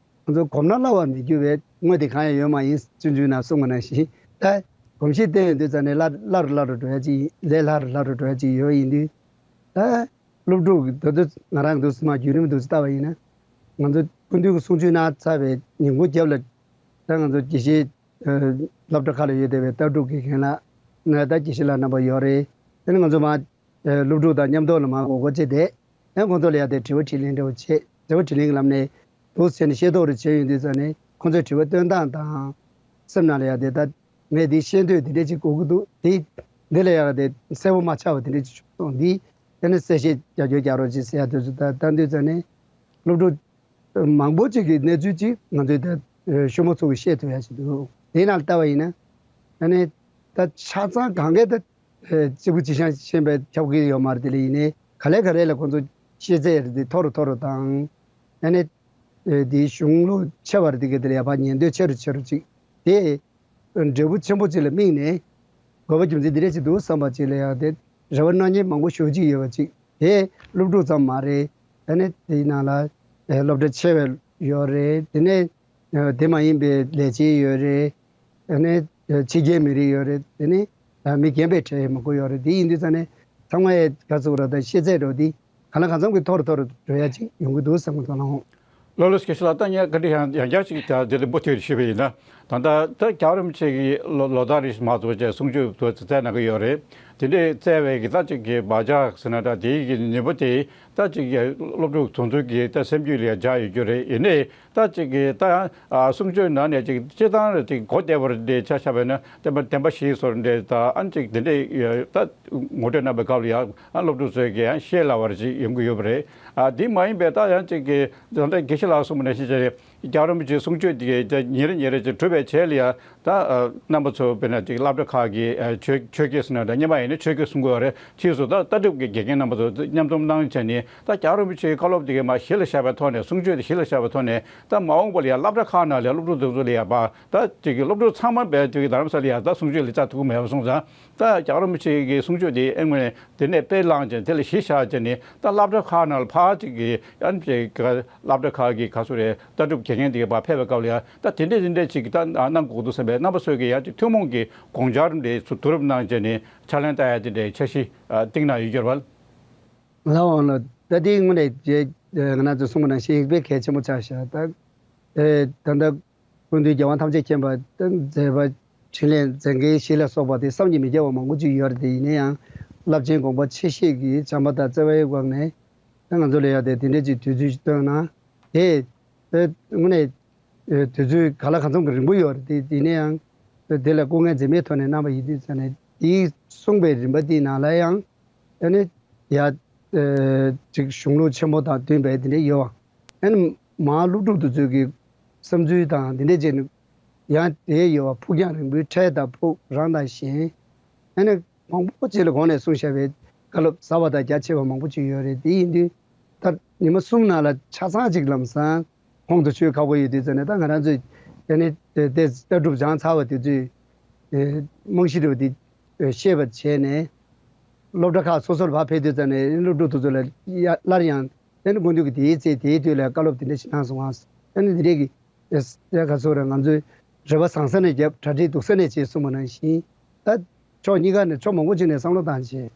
ང་ཚོ་གོམས་ན་སླ་བར་མི་འགྱུར་བའི་དངོས་དེ་གང་ཡང་ཡོད་མ་ཡིན། སྤྱོད་འཇུག་ནང་གསུངས་པ་ནང་བཞིན་ད་གོམས་གཤིས་བསྟེན་ཡོང་དུས་ཙམ་ནས་སླ་སླ་རུ་སླ་རུ་འགྲོ་ཡ་ཅིག་ཡིན། ལས་སླ་རུ་སླ་རུ་འགྲོ་ཡ་ཅིག་ཡོད་ཡིན་དུས། ད་སློབ་ཕྲུག་གི་ད་དུང་ང་རང་འདུག་སེ་མར་བརྒྱུད་རིམ་འདུག་སེ་བལྟ་བ་ཡིན་ན། ང་ཚོ་སྐུ་མདུན་གྱི་གསུང་ཆོས་གནང་ཚར་བའི་ཉིན་གུང་རྒྱབ་ལ་ད་ང་ཚོ་དགེ་བཤེས་ཨ་སློབ་གྲྭ་ཁག་ལ་ཡོད་བསྡད་པའི་ལྟ་གྲུབ་དགེ་རྒན་ལགས་ནས་ད་དགེ་བཤེས་ལགས་རྣམ་པ་ཡོད་རེད། དེ་ནས་ང་ཚོ་མར་ཨ་སློབ་ཕྲུག་དང་མཉམ་དུ་ལ་མར་ངོ་རྒོལ་བྱས་ཏེ། ཨ་ཁོང་ཚོ་ལ་ཡ་དེ་དྲི་བ་དྲིས་ལན་འདྲ་བོ་བྱས། དྲི་བ་དྲིས་ལན་གྱི་ལམ་ནས་འདུག་སེ་བྱས་ནས་ཤེས་རྟོགས་རེ་བྱས་ཡོང་དུས་ཙམ་ནས་ཁོང་ཚོའི་དྲི་བ་བཏོན་སྟངས་དང་། སེམས་ནང་ལ་ཡ་དེ་ད་ངས་འདི་ཤེས་འདོད་འདི་འདྲ་ཅིག་དགོས་ཀྱི་འདུག་དེ་འདི་ལ་ཡ་དེ་གསལ་པོ་མ་ཆགས་པ་དེ་འདྲ་ཅིག་བྱུང་སོང་། འདི་དེ་ནས་གསལ་བཤད་རྒྱབ་སྐྱོར་རྒྱག་རོགས་བྱེད་ཟེར་ཡ་དེ་ཚོ་ད་ལྟ་འདུག་སེ་བྱས་ནས་སློབ་ཕྲུག་མང་པོ་ཅིག་གི་གནས་ཚུལ་ཅིག་ང་ཚོས་ད་ཤུལ་མ་ཚོ་གིས་ཤེས་ཐུབ་ཡ་ཞིག་འདུག་དེའི་ནང་ལ་བལྟ་བ་ཡིན་ན། ཨ་ནི་ད་ཆ་ཚང་གང་གས་ད་གཅིག་པུ་གཅིག་རྐྱང་ཤེས་པས་ཁྱབ་ཀྱི་ཡོད་མ་རེད། དེ་ལས་ཡིན་ནའི་ག་ལེ་ག་ལེ་ལ་ཁོང་ཚོ་ཤེས་ཚད་རེད་དེ་མཐོ་རུ་མཐོ་རུ་དང་། ཨ་ནི་དེའི་གཞུང་ལུགས་ཆེ་བ་རེད་དེ་ག་དེ་ལ་ཡ་ཕར་ཉན་འདོད་ཆེ་རུ་ཆེ་རུ་ཅིག་དེ། འབྲས་བུ་ཆེན་པོ་ཅིག་ལ་དམིགས་ནས་དགོས་པ་རྒྱུ་མཚན་འདི་འདྲ་ཅིག་འདུག་བསམ་པ་ཅིག་ལ་ཡང་དེ་རེ་བ་གནང་མཁན་མང་པོ་ཞེ་པོ་ཅིག་ཡོད་པ་ཅིག་དེ་སློབ་ཕྲུག་ཙམ་མ་རེད། དེ་ནས་དེའི་ནང་ལ་སློབ་གྲྭ་ཆེ་བའི་ཡོད་རེད། དེ་ནས་དེ་མ་ཡིན་པའི་ལས་བྱེད་ཡོད་རེད། དེ་ནས་ཕྱི་རྒྱལ་མི་རིགས་ཡོད་རེད། དེ་ནས་མི་རྒན་པའི་གྲས་མང་པོ་ཡོད་རེད། དེ་ཡིན་དུས་ཙང་ནས་ཚང་མ་ག་ཚོད་ར་ད་ཤེས་ཚད་འགྲོ་དེ་གང་ལ་གང་འཚམ་གྱི་མཐོ་རུ་མཐོ་རུ་འགྲོ་ཡ་ཅིག་ཡོང་གི་འདུག་བསམ་གྱི་འདུག་ལགས། ལགས་ལགས་སོ། དགེ་བཤེས་ལགས། ད་ངས་བཀའ་འདྲི་ཡང་ཡང་བསྐྱར་ཅིག་ད་འདི་ལ་མུ་མཐུད་ཞུས་པ་ཡིན་ན། ད་ལྟ་ད་རྒྱལ་བ་རིན་པོ་ཆེ་གིས་ལོ་ལོ་ལྟར་རེ་བཞིན་མ་གཏོགས་བྱས་གསུང་ཆོས་དུ་བསྩལ་གནང་གི་ཡོད་རེད། དེ་འདྲའི་བསྩལ་བའི་གི་ད་ཅིག་གི་བག་ཆགས་ཟེར་ན་འདྲ། དེའི་གི་ནུས་པ་དེ་ད་ཅིག་གི་སློབ་ཕྲུག་དེ་ཚོ་གི་ད་སེམས་རྒྱུད་ལ་ཡང་འཇགས་ཡོད་རྒྱུ་རེད། ཡིན་ནའི་ད་ཅིག་གི་ད་ཡང་ཨ་གསུང་ཆོས་ནང་ནས་ཅིག་སྤྱིར་བཏང་རེ་ཅིག་གོ་བདེ་བར་འདྲ་ཆ་བཞག་པ་ཡིན་ན་བསྟན་པ་བདེན་པ་བཞི་སོགས་འདྲ་ད་ཨ་ཅིག་དེ་འདྲའི་ད་ངོ་སྤྲོད་གནང་བའི་སྐབས་ལ་ཡང་ཨ་སློབ་ཕྲུག་ཚོས་ཀྱི་ཡང་ཤེས་སླ་བར་ཅིག་ཡོང་གི་ཡོད་པ་རེད། ཨ་དེ་མ་ཡིན་པའི་ད་ཡང་ཅིག་གི་ད་ལྟ་དགེ་བཤེས་ལགས་གསུངས་པ་ནང་བཞིན་བྱས་ཏེ་རྒྱལ་བ་རིན་པོ་ཆེའི་གསུང་ཆོས་དེ་གའི་ད་ཉིན་རེ་ཉིན་རེ་ཅིག་གྲུབ་པའི་རྗེས་ལ་ཡང་ད་ཨ་རྣམ་པ་ཚོ་དཔེར་ན་ཅིག་སློབ་གྲྭ་ཁག་གི་ཨ་ཆོས་ཆོས་དགེ་ཟེར་ན་འདྲ། སྔོན་མ་ཡིན་ན་ཆོས་དགེ་གསུང་གི་ཡོད་རེད། ཕྱིས་སུ་ད་ལྟ་གྲུབ་ཀྱི་དགེ་རྒན་རྣམ་པ་ཚོ་མཉམ་འཛོམས་གནང་བྱས་ནས་ད་རྒྱལ་བ་རིན་པོ་ཆེའི་བཀའ་སློབ་དེ་གའི་མར་གཞི་ལ་བཞག་པའི་ཐོག་ནས་གསུང་ཆོས་དེ་གཞི་ལ་བཞག་པའི་ཐོག་ནས་ད་མ་འོངས་པ་ལ་ཡང་སློབ་གྲྭ་ཁག་ནང་ལ་སློབ་ཕྲུག་དེ་ཚོ་ལ་ཡང་ཕར་ད་ཅིག་གི་སློབ་ཕྲུག་ཚང་མ་བས་དེ་གའི་རྡ་རམ་ས་ལ་ཡང་ད་གསུང་ཆོས་ལ་བཅར་ཐུབ་ཀྱི་མེད་པ་སོང་ཙང་། ད་རྒྱལ་བ་རིན་པོ་ཆེ་གི་གསུང་ཆོས་དེ་ཨེ་དངོས་གནས་དེ་ནས་དཔེ་བླངས་བྱས་དེ་ལ་གཞི་བཞག་བྱས་ནས་ད་སློབ་གྲྭ་ཁག་ནང་ལ་ཕར་ཅིག་གི་ཨ་ནི་ཅིག་གི་སློབ་གྲྭ་ཁག་གི་ག་ཚོད་རེད། ལྟ་གྲུབ་དགེ་རྒན་དེ་ག་ཕར་ཕེབས་པའི་སྐབས་ལ་ཡང་ད་དེ་འདྲས་དེ་འདྲས་ཅིག་གི་ད་གནང་དགོས་འདུག་བསམ་པའི་རྣམ་པ་ཚོས་ཀྱི་ཡང་ཅིག་ཐུན་མོང་གི་དགོངས་འཆར་འདི་ཚོ་བསྡུ་རུབ་གནང་བྱས་ནས་ཕྱག་ལེན་བསྟར་ཡ་དེ་འདྲའི་འཆར་གཞི་ཨ་བཏིང་གནང་ཡོད་རྒྱུ་རེད་པ། ལགས་འོང་ལགས། ད་དེ་དངོས་གནས་རྗེ་ང་རང་ཚོས་གསུངས་པ་ནང་བཞིན་དཔེ་གལ་ཆེན་པོ་ཆགས་ཤག་ད་ཨེ་ད་ལྟ་སྐུ་མདུན་རྒྱལ་དབང་ཐམས་ཅད་མཁྱེན་པ་མཛད་པ་འཕྲིན་ལས་མཛད་མཁན་ཞིག་ལ་སོགས་པ་དེ་བསམ་གྱིས་མི་ཁྱབ་པ་མང་པོ་ཅིག་ཡོད་རེད། དེ་ཡིན་ན་ཡང་རླབས་ཆེན་དགོངས་པ་ཆེ་བཞེས་ཀྱི་བྱམས་པ་དང་བརྩེ་བའི་དབང་ནས་ད་ང་ཚོ་ལ་ཡ་དེ་དེ་འདྲས་ཅིག་དུས་ཚོད་ཅིག་བཏོན་གནང་། དེ་དེ་དངོས་གནས་དུས་ཚོད་ག་ལ་གང་འཚམ་གྱི་རིང་པོ་ཡོད་རེད། དེ་ཡིན་ན་ཡང་ དེ་ལ་སྐུ་ངལ་འཛེམས་མེད་ཐོག་ནས་གནང་བ་ཡིན་དུས་ཙང་ནས། དེའི་གསུངས་པའི་རིམ་པ་དེའི་ནང་ལ་ཡང་ཨ་ནི་ཡ་ཅིག་གཞུང་ལུགས་ཆེན་པོ་དང་བསྟུན་པའི་དེ་འདྲ་ཡོད་པ། ཨ་ནི་མ་སློབ་ཕྲུག་དེ་ཚོའི་གི་བསམ་ཚུལ་དང་དེ་འདྲ་བྱས་ནས་ཡང་དེ་ཡོད་པ། ཕུགས་རྒྱང་རིང་པོའི་འཕྲལ་དང་ཕུགས་རང་དང་གཞན། ཨ་ནི་མང་པོ་ཅིག་ལ་གོང་ནས་གསུངས་བཞག་པའི་བཀའ་སློབ་ཟབ་པ་དང་རྒྱ་ཆེ་བ་མང་པོ་ཅིག་ཡོད་རེད། དེ་ཡིན་དུས་ད་ཉི་མ་གསུམ་ནང་ལ་ཆ་ཚང་ཅིག་ལམ་སང་ཁོང་དུ་ཆུད་ཁག་པོ་ཡོད་དུས་ཙང་ནས། ད་ང་རང་ཚོས་ཨ་ནི་དེ་ལྟ་གྲུབ་སྦྱངས་ཚར་བ་དེ་ཚོས་རྨང་གཞི་འདྲ་བོ་དེ་ཤེས་པ་བྱས་ནས། སློབ་གྲྭ་ཁག་སོ་སོར་ཕར་ཕེབས་དུས་ཙང་ནས་སློབ་ཕྲུག་དེ་ཚོ་ལ་ཡ་སླར་ཡང་ཨ་ནི་སྐུ་མདུན་གྱི་དེའི་ཚེ་དེའི་དུས་ལ་བཀའ་སློབ་དེ་འདྲ་ཞིག་གནང་སོང་ང་། ཨ་ནི་དེ་འདྲས་ཀྱི་ཡ་ག་ཚོད་རེད། ང་ཚོས་རེ་བ་བཟང་ས་ནས་བརྒྱབ། གྲ་སྒྲིག་སྡུག་ས་ནས་བྱས་གསུངས་པ་ནང་བཞིན། ད་ཕྱོགས་གཉིས་ཀ་ནས་ཕྱོགས་མང་པོ་ཅིག་ནས་བསམ་བློ་བཏང་བྱས།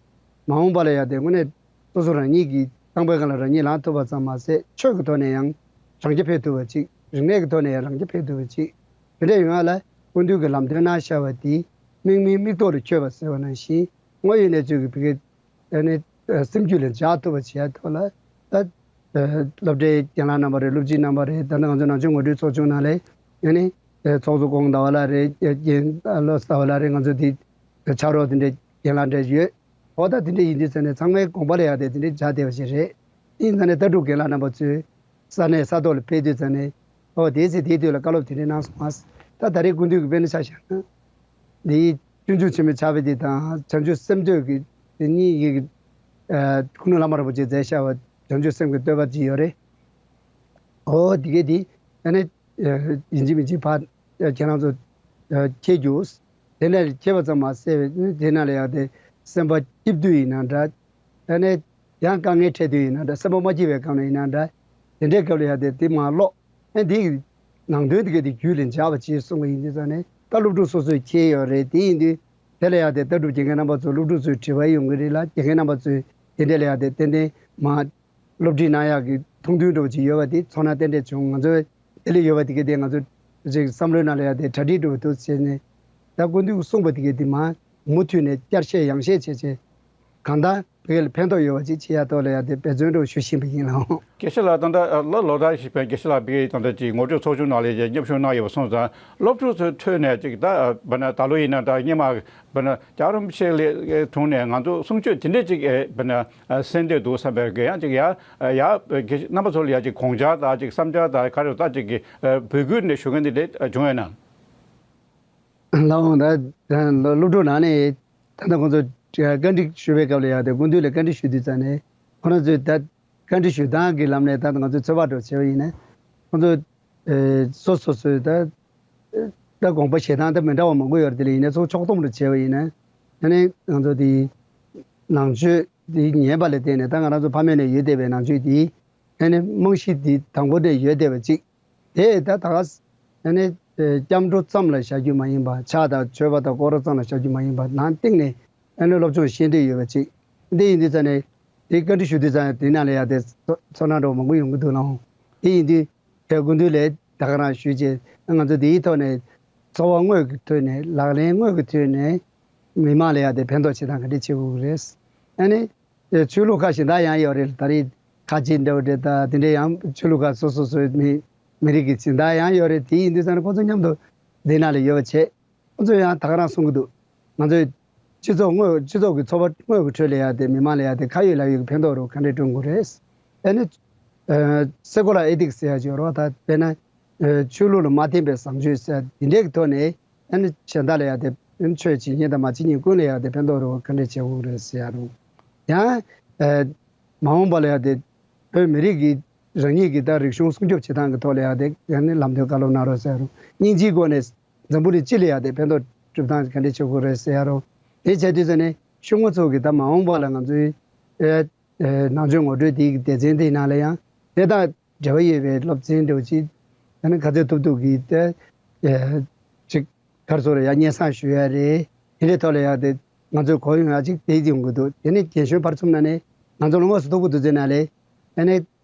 མ་འོངས་པ་ལ་ཡ་དེ་དངོས་གནས་སོ་སོ་རང་ཉིད་ཀྱི་བཏང་པའི་སྒང་ལ་རང་ཉིད་ལངས་ཐུབ་པ་ཙམ་མ་ཟད། ཆོས་ཀྱི་ཐོག་ནས་ཡང་རང་རྐྱ་འཕེར་ཐུབ་པ་ཅིག། རིག་གནས་ཀྱི་ཐོག་ནས་ཡང་རང་རྐྱ་འཕེར་ཐུབ་པ་ཅིག། དེ་འདྲ་ཡོང་ཡ་ལ་སྐུ་མདུན་གྱིས་ལམ་སྟོན་གནང་བཞག་པ་དེ་དམིགས་མེད་མིག་ཏོ་ལ་འཁྱོལ་བ་ཟེར་བ་ནང་བཞིན། དངོས་ཡོད་གནས་ཚུལ་གྱི་བི་གེ་ཨ་ནི་སེམས་རྒྱུད་ལ་འཇགས་ཐུབ་པ་བྱེད་ཡ་ཐོག་ལ། ད་སློབ་གྲྭའི་རྒན་ལགས་རྣམ་པ་རེད། སློབ་སྤྱི་རྣམ་པ་རེད། ད་ནི་ང་ཚོ་ནང་ཆོས་ངོ་སྤྲོད་ཚོགས་ཆུང་ནང་ལ་ཨ་ནི་ཚོགས་གཙོ་ཀོང་ཟླ་བ་ལགས་རེད། རྒན་བློ་བཟང་ཟླ་བ་ལགས་རེད། ང་ཚོ་དེ་ཕྱག་རོགས་དེ་འདྲའི་རྒན་ལགས་འདྲ་ཡོད། འོ་ད་དེ་འདྲ་ཡིན་དུས་ཙང་ནས་ཚང་མའི་དགོངས་པ་ལ་ཡ་དེ་དེ་འདྲའི་འཇགས་བསྡད་པ་ཞིག་རེད། དེ་ཡིན་ཙང་ནས་ལྟ་གྲུབ་རྒན་ལགས་རྣམ་པ་ཚོས་ས་གནས་ས་ཐོག་ལ་ཕེབས་དུས་ཙང་ནས། ཨོ་དེའི་ཚེ་དེའི་དུས་ལ་བཀའ་སློབ་དེ་འདྲ་གནང་སོང་ང་། ད་ད་རེས་སྐུ་མདུན་གྱིས་དཔེར་ན་ཆ་བཞག་ན། འདིའི་སྤྱོད་འཇུག་ཆེན་མོའི་ཕྱག་དཔེ་འདི་དང་བྱང་ཆུབ་སེམས་བསྟོད་ཀྱི་དེ་གཉིས་ཀྱི་ཨ་སྐུ་ངོ་བླ་མ་རིན་པོ་ཆེས་མཛད་བཞག་པ་བྱང་ཆུབ་སེམས་ཀྱི་བསྟོད་པ་ཅིག་ཡོད་རེད། ཨོ་དེ་གས་དེ་ཨ་ནི་ཡིན་གཅིག་མིན་གཅིག་ཕར་ཁྱེད་རང་ཚོ་ཨ་ཁྱེད་རྒྱུགས། དེ་ནས་ཁྱེད་པ་ཙམ་མ་ཟད་པའི་དེ་ན་ལ་ཡང་དེ་སེམས་པ་སྐྱིད་སྡུག་ཡིན་ན་འདྲ། ཨ་ནི་ཡང་དཀའ་ངལ་འཕྲད་དུས་ཡིན་ན་འདྲ། སེམས་པ་མ་སྐྱིད་པའི་སྐབས་ལ་ཡིན་ན་འདྲ། དེ་འདྲའི་སྐབས་ལ་ཡང་དེ་དེ་མར་ཀློག་ཨ་འདིའི་ནང་དོན་དེ་ག་དེ་རྒྱུད་ལ་འཇགས་པ་བྱས་གསུང་བ་ཡིན་དུས་ཙང་ནས། ད་སློབ་ཕྲུག་སོ་སོས་མཁྱེན་ཡོད་རེད། དེ་ཡིན་དུས་དེ་ལ་ཡང་དེ་ལྟ་གྲུབ་རྒན་རྒོན་རྣམ་པ་ཚོ་སློབ་ཕྲུག་ཚོའི་དྲི་བ་ཡོང་གི་རེད་ལ། རྒན་རྒོན་རྣམ་པ་ཚོས་དེ་འདྲ་ལ་ཡང་དེ་ཏན་ཏན་མར་སློབ་ཁྲིད་གནང་ཡག་གི་ཐུགས་འདུན་འདྲ་བོ་ཅིག་ཡོད་པ་དེ་ཚོར་སྣང་ཏན་ཏན་བྱུང་། ང་ཚོའི་དེ་ལ་ཡོད་པ་དེ་ག་དེ་ང་ཚོ་ཅིག་བསམ་བློའི་ནང་ལ་ཡང་དེ་གྲ་སྒྲིག་འདྲ་བོ་འདུག་བྱས་ནས། ད་སྐུ་མདུན་གྱིས་གསུངས་པ་དེ་ག་དེ་མར་མུ་མཐུད་ནས་བསྐྱར་བཤད་ཡང་བཤད་བྱས་བྱས། གང་ལྟར་བོད་ལ་ཕན་ཐོགས་ཡོད་པ་ཅིག་བྱེད་ཡ་ཐོག་ལ་ཡ་དེ་འབད་བརྩོན་འདྲ་བོ་ཞུ་བཞིན་པ་ཡིན་ལགས། དགེ་བཤེས་ལགས། ད་ལྟ་ལ་ལོ་ལྟར་བཞིན་པའི་དགེ་བཤེས་ལགས་བོད་ཀྱི་ད་ལྟ་ཅིག་ངོ་སྤྲོད་ཚོགས་ཆུང་ནང་ལ་ཡ་མཉམ་ཞུགས་གནང་ཡོད་པ་སོང་ཙང་། སློབ་ཕྲུག་ཚོའི་ཁྲོད་ནས་ཅིག་ད་བ་ན་ད་ལོ་ཡིན་ན་ད་སྔོན་མ་བ་ན་རྒྱལ་བ་རིན་པོ་ཆེ་ལས་དྲུང་ནས་ང་ཚོ་གསུང་ཆོས་དེ་འདྲས་ཅིག་བ་ན་གསན་འདོད་འདུག་བསམ་པའི་གི་ཡང་ཅིག་ཡ་ཡ་དགེ་རྣམ་པ་ཚོ་ལ་ཡ་ཅིག་དགོངས་འཆར་དང་ཅིག་བསམ་འཆར་དང་ག་རེ་ད་ཅིག་གི་འབོད་སྐུལ་ནས་ཞུ་མཁན་དེ་འདྲས་བྱུང་ཡོད་ན། ལགས་འོང་། ད་སློབ་ཕྲུག་ནང་ནས་ད་ལྟ་ཁོང་ཚོ་བཀའ་འདྲི་ཞུ་བའི་སྐབས་ལ་ཡང་དེ་སྐུ་མདུན་ལ་བཀའ་འདྲི་ཞུ་དུས་ཙང་ནས། ཁོ་རང་ཚོས་ད་བཀའ་འདྲི་ཞུ་སྟངས་ཀྱི་ལམ་ནས་ད་ང་ཚོས་ཚོད་དཔག་འདྲ་བྱས་པ་ཡིན་ན། ཁོང་ཚོ་ཨེ་སོ་སོ་སོའི་ད་ད་དགོངས་པ་བཞེས་སྟངས་ད་མི་འདྲ་བ་མང་པོ་ཡོད་རེད། དེ་ལ་ཡིན་ན་ཚོ་ཕྱོགས་བསྡོམས་འདྲ་བྱས་པ་ཡིན་ན། ཨ་ནི་ང་ཚོ་དེ་ནང་ཆོས་དེ་ཉན་པ་ལ་བརྟེན་ནས། ད་ང་རང་ཚོ་ཕ་མེས་ནས་ཡོད་བསྡད་པའི་ནང་ཆོས་དེ་ཨ་ནི་རྨང་གཞི་དེ་དང་པོ་ནས་ཡོད་བསྡད་པ་གཅིག། དེ་ད་ད་ག་ཨ་ནི་སྐྱབས་འགྲོ་ཙམ་ལ་བཞག་རྒྱུ་མ་ཡིན་པ། ཕྱག་དང་མཆོད་པ་དང་སྐོར་ར་ཙམ་ལ་བཞག་རྒྱུ་མ་ཡིན་པ། ནང་སྟེང་ནས་ཨ་ནི་སློབ་སྦྱོང་ཤེས་འདོད་ཡོད་པ་ཅིག། འདི་ཡིན་དུས་ཙང་ནས་དེ་བཀའ་འདྲི་ཞུ་དུས་ཙང་ནས་དེ་ནང་ལ་ཡང་དེ་ཚོ་ཚོར་སྣང་འདྲ་བོ་མང་པོ་ཡོང་གི་འདུག་ལགས། དེ་ཡིན་དུས་དེ་སྐུ་མདུན་ལ་ད་ག་རང་ཞུས་རྗེས། ང་ཚོ་དེའི་ཐོག་ནས་འཚོ་བ་དངོས་ཀྱི་ཐོག་ནས། ལག་ལེན་དངོས་ཀྱི་ཐོག་ནས་མི་མང་ལ་ཡང་དེ་ཕན་ཐོགས་བྱེད་སྟངས་ག་འདྲ་བྱེད་དགོས་ཀྱི་རེད། ཨ་ནི། ཆོས་ལུགས་ཁག་གཞན་དག་ཡང་ཡོད་རེད། ད་རེས་ཁ་ཆེ་འདྲ་བོ་རེད། ད་དེ་འདྲ་ཡང་ཆོས་ལུགས་ཁག་སོ་སོ་སོའི་མི་མི་རིགས་ཀྱི་གཞན་དག་ཡང་ཡོད་རེད། དེ་ཡིན་དུས་ཙང་ནས་ཁོང་ཚོ་མཉམ་དུ་འདི་ནང་ལ་ཡོད་པ་བྱས། ཁོང་ཚོས་ཡང་ད་ག་རང་གསུང་གི་འདུག། ང་ཚོའི་སྤྱི་ཚོགས་དངོས། སྤྱི་ཚོགས་ཀྱི་འཚོ་བ་དངོས་ཀྱི་ཁྲོད་ལ་ཡང་དེ་མི་མང་ལ་ཡང་དེ་ཁ་ཡོད་ལག་ཡོད་ཀྱི་ཕན་ཐོགས་རུ་ག་འདྲས་བསྐྲུན་དགོས་རེད། ཨ་ནི་ཨ་སེ་ཀོ་ལར་ཨེ་ཐིག་སི་ཟེར་ཡ་ཅིག་ཡོད་རེད་བ། ད་དཔེར་ན་ཨ་ཆོས་ལུགས་ལ་མ་བརྟེན་པའི་བཟང་སྤྱོད་ཟེར་དེ་འདྲས་ཀྱི་ཐོག་ནས། ཨ་ནི་གཞན་དག་ལ་ཡང་དེ་ཨ་ནི་ཆོས་བྱེད་མཁན་དང་མ་བྱེད་མཁན་ཀུན་ལ་ཡང་དེ་ཕན་ཐོགས་རུ་ག་འདྲས་བྱེད་དགོས་རེད་ཟེར་ཡ་རུ། ཡང་ཨ་མ་འོངས་པ་ལ་ཡང་དེ་བོད་མི་རིགས་ཀྱི་རང་ཉིད་ཀྱི་ད་རིག་གཞུང་སྲུང་སྐྱོབ་བྱེད་སྟངས་ཀྱི་ཐོག་ལ་ཡང་དེ་ཡང་ནི་ལམ་སྟོན་བཀའ་སློབ་གནང་རོགས་ཟེར་ཡ་རུ། སྙིང་རྗེའི་སྒོ་ནས་འཛམ་བུ་གླིང་སྤྱི་ལ་ཡང་དེ་ཕན་ཐོགས་སྒྲུབ་སྟངས་ག་འདྲས་བྱེད་དགོས་རེད་ཟེར་ཡ་རུ། དེ་བྱས་དུས་ཙ་ནས་ཤོག་ངོས་ཚོ་གི་ད་མ་འོངས་པ་ལ་ང་ཚོའི་ཨེ་ཨེ་ནང་ཆོས་ངོ་སྤྲོད་དེའི་སྡེ་ཚན་དེའི་ནང་ལ་ཡང་དེ་དང་འབྲེལ་བ་ཡོད་པའི་སློབ་ཚན་འདྲ་བོ་ཅིག། ཨ་ནི་ག་ཚོད་ཐུབ་ཐུབ་ཀྱིས་དེ་ཨེ་ཅིག་ག་རེ་ཟེར་རེད། ཡ་སྙན་སེང་ཞུ་ཡ་རེད། དེ་འདྲའི་ཐོག་ལ་ཡང་དེ་ང་ཚོས་གོ་ཡོང་ཡ་ཅིག་དེ་ཡོང་གི་འདུག། དེ་ནས་རྒན་གཞོན་བར་གསུམ་ན་ནས་ང་ཚོ་ལ་དངོས་སུ་ཐུག་གི་འདུག་ཟེར་ན་ལས། ཨ་ནི་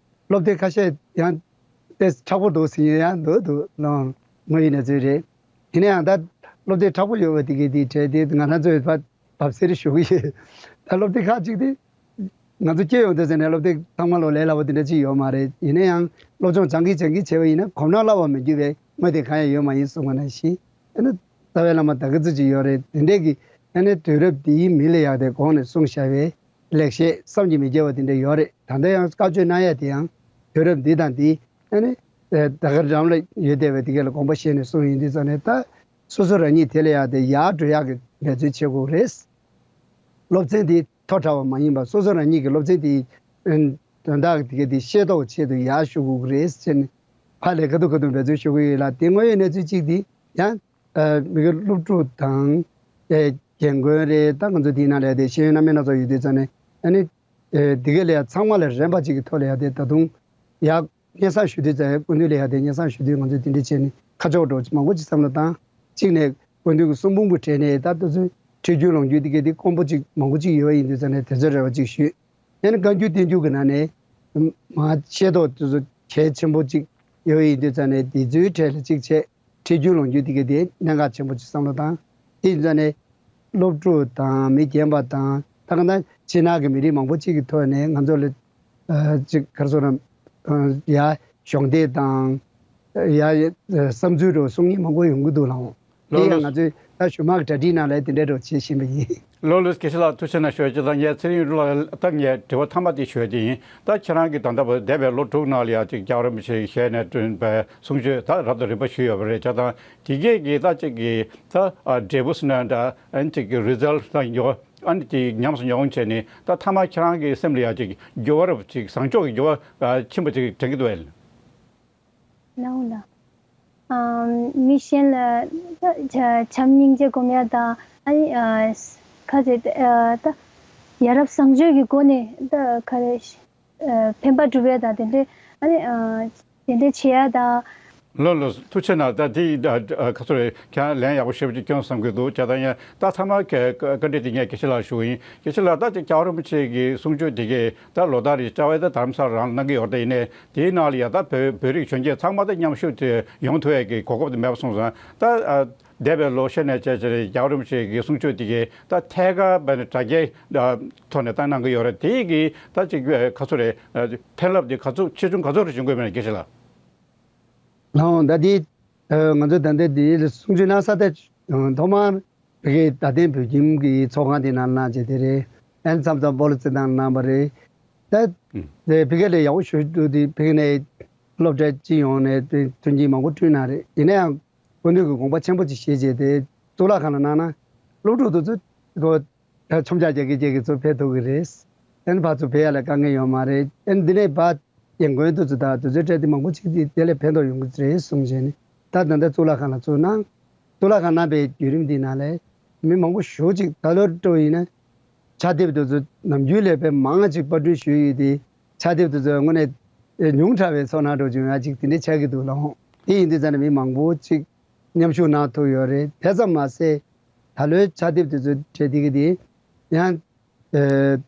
སློབ་དེབ་ཁ་ཤས་ཡང་དེ་མཁྲེགས་པོ་འདུག་ཟེར་མཁན་ཡང་འདུག་འདུག་ལགས། དངོས་ཡོད་གནས་ཚུལ་རེད། ཡིན་ན་ཡང་ད་སློབ་དེབ་མཁྲེགས་པོ་ཡོད་པ་དེ་གའི་དེའི་གྲས་དེ་ང་རང་ཚོས་བབ་བབ་སེ་རེ་ཞུ་གི་ཡོད། ད་སློབ་དེབ་ཁག་ཅིག་དེ་ང་ཚོ་སྐྱེས་ཡོང་དུས་ཙ་ནས་སློབ་དེབ་ཚང་མ་ལོ་ལས་སླ་པོ་དེ་འདྲ་ཅིག་ཡོད་མ་རེད། ཡིན་ན་ཡང་སློབ་སྦྱོང་སྦྱང་གིན་སྦྱང་གིན་བྱས་པ་ཡིན་ན་གོམས་ན་སླ་བ་མི་འགྱུར་བའི་དངོས་དེབ་གང་ཡང་ཡོད་མ་ཡིན་གསུངས་པ་ནང་བཞིན། ཨ་ནི་ རྩ་བའི་བླ་མ་ད་ག་ཚོད་ཅིག་ཡོད་རེད། དེ་འདྲས་ཀྱི་ཨ་ནི་དུས་རབས་འདིའི་མི་ལ་ཡག་དེ་གོང་ནས་གསུངས་བཞག་པའི་ལེགས་བཤད་བསམ་གྱིས་མི་ཁྱབ་པ་དེ་འདྲ་ཡོད་རེད། ད་ལྟ་ཡང་བཀའ་ཆོས་གནང་ཡ་དེ་ཡང་དུས་རབས་འདི་དང་འདི་ཨ་ནི་ད་ག་འགྲམ་ལ་ཡོད་བསྡད་པའི་དེ་ག་ལ་དགོངས་པ་བཞེས་ནས་གསུངས་ཡིན་དུས་ཙང་ནས། ད་སོ་སོ་རང་ཉིད་དེ་ལ་ཡག་དེ་ཡར་འགྲོ་ཡག་གི་འབད་རྩོལ་བྱེད་དགོས་རེད། སློབ་ཚན་དེ་མཐོ་དྲགས་པ་མ་ཡིན་པར་སོ་སོ་རང་ཉིད་ཀྱི་སློབ་ཚན་དེ་དོན་དག་དེ་ག་དེ་ཤེས་རྟོགས་ཆེད་དུ་ཡར་ཞུ་དགོས་ཀྱི་རེད་ཟེར་ནས་ཕར་ལས་ཁ་ཐུག་ཁ་ཐུག་འབད་རྩོལ་ཞུ་གི་ཡོད་ལ། དེ་དངོས་ཡོད་གནས་ཚུལ་གཅིག་དེ་ཡང་མི་གི་སློབ་ཕྲུག་དང་རྒན་རྒོན་རེད། ད་ང་ཚོ་དེའི་ནང་ལ་ཡ་དེ་ཤེས་ཡོན་སྣ་མིན་སྣ་ཚོགས་ཡོད་དུས་ཙང་ནས་ཨ་ནི་དེ་ག་ལ་ཡ་ཚང་མ་ལ་རན་པ་གཅིག་གི་ཐོག་ལ་ཡ་དེ་ད་དུང་ཡར་སྙན་སེང་ཞུ་དུས་ཙང་། སྐུ་མདུན་ལ་ཡ་དེ་སྙན་སེང་ཞུ་དུས་ང་ཚོས་དེ་འདྲ་བྱས་ནས་ཁ་ཕྱོགས་འགྲོ་མང་པོ་ཅིག་བསམ་བློ་བཏང་། གཅིག་ནས་སྐུ་མདུན་གྱི་གསུང་འབུམ་གྱི་གྲས་ནས་ད་ལྟ་ཚུལ་ཁྲིད་རྒྱུན་ལོངས་རྒྱུན་དེ་ག་དེ་དཀོན་པོ་ཅིག་མང་པོ་ཅིག་ཡོད་ཡིན་དུས་ཙང་ནས་དེ་ཚོའི་རེ་བ་ཅིག་ཞུས། ཡང་ན་བཀའ་འགྱུར་བསྟན་འགྱུར་གྱི་ནང་ནས་མ་ཤེས་རྟོགས་དེ་ཚོ་གལ་ཆེན་པོ་ཅིག་ཡོད་ཡིན་དུས་ཙང་ནས་དེ་ཚོའི་གྲས་ལ་ཅིག་བྱས། ཁྲིད་རྒྱུན་ལོངས་རྒྱུན་དེ་ག་དེ་གནད་འགག་ཆེན་པོ་ཅིག་བསམ་བློ་བཏང་། དེ་ཡིན་ཙང་ནས་སློབ་ཕྲུག་དང་མི་རྒན་པ་དང་ད་ག་ནང་ཕྱི་ནང་གི་མི་རིགས་མང་པོ་ཅིག་གི་ཐོག་ནས་ང་ཚོ་ལ་ཅིག་ག་རེ་ཟེར་ན་ཡ་གཞོགས་འདེགས་དང་ཡ་བསམ་ཚུལ་འདྲ་གསུང་མཁན་མང་པོ་ཡོང་གི་འདུག་ལགས། འོང་། དེ་ཡང་ང་ཚོས་ད་གཞུག་མ་གི་གྲ་སྒྲིག་ནང་ལ་དེ་འདྲའི་འདྲ་བྱེད་བཞིན་པ་ཡིན། ལགས་ལགས། དགེ་བཤེས་ལགས་ཐུགས་རྗེ་གནང་ཞུ་བ་ཅིག་དང་། ངས་ཚེ་རིང་ལགས་ལ་ད་ངས་དྲི་བ་མཐའ་མ་དེ་ཞུ་ཡ་དེ་ཡིན། ད་ཁྱེད་རང་གིས་ད་ལྟ་བར་འདས་པའི་ལོ་དྲུག་ནང་ལ་ཡ་ཅིག་རྒྱལ་བ་རིན་པོ་ཆེའི་ཞལ་ནས་བསྐྲུན་པའི་གསུང་ཆོས་ད་རབ་དང་རིམ་པ་ཞུས་ཡོད་པ་རེད། བྱས་ཙང་དེ་གས་ཀྱི་ད་ཅིག་གི་ད་འབྲས་བུ་ཟེར་ན་འདྲ། ཨ་ནི་ཅིག་གི་རི་ཛལ་ཊི་དང་འགྱུར་བ་ཨ་ནི་ཅིག་ཉམས་སུ་མྱོང་བྱས་ནས། ད་མཐའ་མ་ཁྱེད་རང་གི་སེམས་ལ་ཡ་ཅིག་འགྱུར་བ་རབ་ཅིག་བཟང་ཕྱོགས་ཀྱི་འགྱུར་བ་ཕྱིན་པ་ཅིག་དྲན་གྱི་འདུག་གས། ལགས་འོང་ལགས། ཨམ། མི་གཞན་ལ་ད་བྱམས་སྙིང་རྗེ་སྒོམ་ཡ་དང་། ཨ་ནི་ཨ་ག་ཚོད་ཨ་ད་ཡ་རབས་བཟང་སྤྱོད་ཀྱི་སྒོ་ནས་ད་ག་རེ་ཨ་ཕན་པ་སྒྲུབ་ཡ་དང་དེ་འདྲའི་ཨ་ནི་ཨ་དེ་འདྲའི་བྱེད་ཡ་དང་། ལགས་ལགས། ཐུགས་རྗེ་གནང་། ད་དེ་ཨ་ཨ་ག་ཚོད་རེད། ཁྱེད་རང་ལན་ཡག་པོ་ཞེ་པོ་ཅིག་བསྐྱོན་བསམ་གྱི་འདུག། བྱས་ཙང་ཡང་ད་ཚང་མ་གི་བཀའ་འདྲི་དེ་ངས་དགེ་བཤེས་ལགས་ཞུ་གི་ཡིན། དགེ་བཤེས་ལགས། ད་ཅིག་རྒྱལ་བ་རིན་པོ་ཆེ་གི་གསུང་ཆོས་དེ་གས་ད་ལོ་ལྟར་རེ་རྩ་བའི་ད་དྷ་རམ་ས་ལར་གནང་གི་ཡོད་རེད། ཡིན་ནའི་དེའི་ནང་ལ་ཡ་ད་བོད་བོད་རིགས་གཞོན་སྐྱེས་ཚང་མ་ད་མཉམ་ཞུགས་དེ་ཡོང་ཐུབ་ཡས་ཀྱི་གོ་སྐབས་དེ་མེད་པ་སོང་ཙང་། ད་ཨ་འདས་པའི་ལོ་ཤས་ནས་བྱས་བྱས་རྒྱལ་བ་རིན་པོ་ཆེ་གི་གསུང་ཆོས་དེ་གས་ད་ཐད་ཀར་བས་ནས་དྲ་རྒྱའི་ཨ་ཐོག་ནས་ད་གནང་གི་ཡོད་རེད། དེ་གི་ད་ཅིག་ག་ཚོད་རེད། ཨ་ཕན་རླབས་དེ་ག་ཚོད་ཆེ་ཆུང་ག་ཚོད་རེ་བྱུང་གི་ཡོད་མེད་དགེ་བཤེས་ལགས། ལགས་འོང་། ད་དེ་ཨ་ང་ཚོ་ད་ལྟ་དེ་གསུང་ཆོས་གནང་ས་དེ་ཐོག་མར་ཕ་གིའི་རྡ་སྟེང་བོད་ཁྱིམ་གྱི་ཚོགས་ཁང་དེ་ནང་གནང་བྱས་དེ་རེད། ཨ་ནི་མཚམས་མཚམས་སྤོ་ལོ་རྩེད་ཐང་གནང་བ་རེད། ད་ཨུམ། དེ་ཕ་གི་ལ་ཡག་པོ་ཞེ་པོ་འདུག། དེ་ཕ་གི་ནས་སློབ་གྲྭ་སྤྱི་ཡོངས་ནས་དེ་མཐུན་རྐྱེན་མང་པོ་བསྐྲུན་གནང་རེད། ཡིན་ན་ཡང་སྐུ་མདུན་གྱིས་དགོངས་པ་ཆེན་པོ་ཅིག་བཞེས་བྱས་དེ་གཙུག་ལག་ཁང་ལ་གནང་ན་སློབ་ཕྲུག་དེ་ཚོ་ཁོ་ད་མཆོང་རྒྱག་རྒྱག་གི་རྒྱག་གི་ཚུར་ཕེབས་ཐུབ་ཀྱི་རེད། ཨ་ནི་ཕར་ཚུར་ཕེབས་ཡ་ལ་དཀའ་ངལ་ཡོད་མ་རེད། ཨ་ནི་འདི་ནས་ཕར་རྒན་རྒོན་དེ་ཚོ་དང་དེ་ཚོའི་གྲས་དེ་མང་པོ་ཅིག་དེ་དེ་ལས་ཕན་ཐོགས་ཡོང་གི་རེད་གསུངས་བྱས་ནས། ད་ད་ལྟ་གཙུག་ལག་ཁང་ལ་ཚུར་གནང་། གཙུག་ལག་ཁང་གནང་པའི་བརྒྱུད་རིམ་འདི་ནང་ལ་མི་མང་པོ་ཞེ་པོ་ཅིག་ད་ལོར་སྤྲོ་ཡིན་ན་ཕྱག་དེབ་དེ་ཚོ་ནམ་རྒྱུན་ལས་དཔེ་མང་ཅིག་པར་སྐྲུན་ཞུས་ཡོད་དེ། ཕྱག་དེབ་དེ་ཚོ་དངོས་གནས་ཉུང་དྲགས་པའི་ཚོར་སྣང་འདྲ་བྱུང་ཡ་ཅིག་དེ་འདྲ་ཆགས་ཀྱི་འདུག་ལགས། དེ་ཡིན་དུས་ཙང་ནས་མི་མང་པོ་ཅིག་མཉམ་ཞུགས་གནང་ཐུབ་ཡོད་རེད། དེ་ཙམ་མ་ཟད་ད་ལོའི་ཕྱག་དེབ་དེ་ཚོ་གྲས་དེ་གི་དེ་ཡང་ཨེ་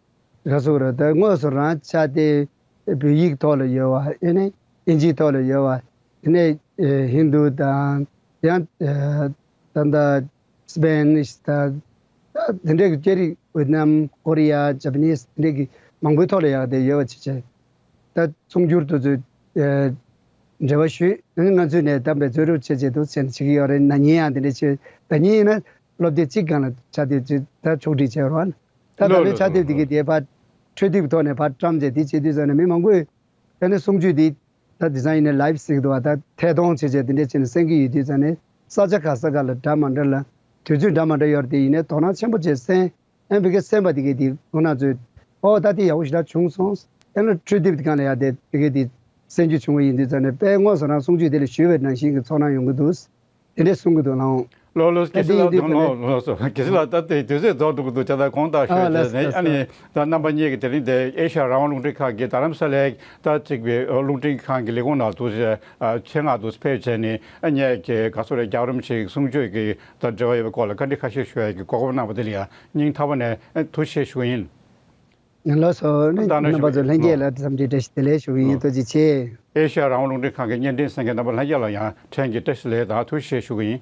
ག་ཟེར་རེད། ད་དངོས་སུ་རང་ཕྱག་དེ་བོད་ཡིག་ཐོག་ལ་ཡོད་པ། ཨེ་ནས་ཨིན་ཇིའི་ཐོག་ལ་ཡོད་པ། ཨེ་ནས་ཨེ་ཧིན་རྡུ་དང་ཡང་ཨེ་ད་ལྟ་སི་པེ་ནིཤ་དང་ད་དེ་འདྲས་ཀྱི་སྐད་རིགས། ཝེད་ནམ། ཀོ་རི་ཡ། ཇ་པ་ནིས། དེ་འདྲས་ཀྱི་མང་པོའི་ཐོག་ལ་ཡག་དེ་ཡོད་པ་བྱས་བྱས། ད་ཚོང་སྒྱུར་དེ་ཚོས་ཨེ་འབྲེལ་བ་ཞུས། ཨ་ནི་ང་ཚོས་ནས་གདམ་པའི་རྩོད་རོགས་བྱེད་བྱེད་དུ་བྱས་ནས་བྱེད་ཀྱི་ཡོད་རེད། ན་ནིང་ཡང་དེ་འདྲ་བྱས། ད་ནིང་ཡིན་ན་སློབ་དེབ་གཅིག་སྒང་ལ་ཕྱག་དེབ་ཅིག་ད་ཕྱོགས་སྒྲིག་བྱས་རོགས། ད་ད་ལོའི་ཕྱག་དེབ་དེ་གི་དེ་ཕར་འཕྲོད་བསྟེན་གྱི་ཐོག་ནས་ཕར་བཀྲམ་བྱས་དེ་བྱེད་དུས་ཙང་ནས་མི་མང་པོས་ཨ་ནི་གསུང་ཆོས་དེ་ད་དེང་སང་ཡིན་ན་ལའིབ་ཟེར་གྱི་འདུག་བ། ད་ཐད་གཏོང་བྱས་བྱས་དེ་འདྲ་བྱས་ནས་གསན་གྱི་ཡོད་དུས་ཙང་ནས་ས་ཆ་ག་ས་ག་ལ་འདྲ་མ་འདྲ་ལ་དུས་ཚོད་འདྲ་མ་འདྲ་ཡོད་རེད་དེ། ཡིན་ནའི་དོ་སྣང་ཆེན་པོ་བྱས་གསན། ཨ་ནི་ཕ་གིར་གསན་པ་དེ་གས་དེ་ཁོང་རྣམ་ཚོས་ཨོ་ད་དེ་ཡག་པོ་ཞེ་དྲག་བྱུང་སོང་། ཨ་ནི་འཕྲོད་དེབ་དེ་སྒང་ལ་ཡ་དེ་ཕ་གིར་དེ་གསན་རྒྱུ་བྱུང་བ་ཡིན་དུས་ཙང་ནས་དཔེ་དངོས་སུ་རང་གསུང་ཆོས་དེ་ལ་ཞུས་པའི་ནང་བཞིན་གྱི་ཚོར་སྣང་ཡོང་གི་འདུག། དེ་འདྲས་གསུང་གི་འདུག་ལགས། ལགས་ལགས། ད་དགེ་བཤེས་དེ་ཡིན་ལགས། དུས་ཚོད་ལགས་ལགས་ལགས་སོ། དགེ་བཤེས་ལགས། ད་དེ་དུས་ཚོད་རྫོགས་འགྲོ་གི་འདུག། བྱས་ཙང་དགོངས་དག་ཞུ་ཨ་བྱས་ནས། ལགས་ལགས། ཨ་ནི་ད་རྣམ་པ་གཉིས་ཀྱིས་དེ་རིང་དེ་ཨེ་ཤ་ཡ་རང་དབང་རླུང་འཕྲིན་ཁང་གི་རྡ་རམ་ས་ལའི་ད་ཅིག་པའི་རླུང་འཕྲིན་ཁང་གི་ལས་ཁུངས་ནང་དུ་ཆེད་མངགས་དུ་ཕེབས་བྱས་ནས། ཨ་ངས་ཀྱི་ག་ཚོད་རེད། རྒྱལ་བ་རིན་པོ་ཆེའི་གསུང་ཆོས་ཀྱི་ད་འབྲེལ་བ་ཡོད་པའི་སྐོར་ལ་བཀའ་འདྲི་ཁ་ཤས་ཞུ་ཡ་གི་གོ་སྐབས་གནང་བ་དེ་ལ་ཡང་སྙིང་ཐག་པ་ནས་ཐུགས་རྗེ་ཆེ་ཞུ་གི་ཡིན། ལགས་སོ། ནི་ད་ནང་རྣམ་པ་ཚོ་ཞུ་ལྷན་རྒྱས་ལ་འཚམས་འདྲི་བཀྲ་ཤིས་བདེ་ལེགས་ཞུ་གི་ཡིན། ཐུགས་རྗེ་ཆེ། ཨེ་ཤ་ཡ་རང་དབང་རླུང་འཕྲིན་ཁང་གི་བརྙན་འཕྲིན་གསན་མཁན་རྣམ་པ་ལྷན་རྒྱས་ལ་ཡང་ཕྲན་གྱིས་བཀྲ་ཤིས་བདེ་ལེགས་དང་ཐུགས་རྗེ་ཆེ་ཞུ་གི་ཡིན།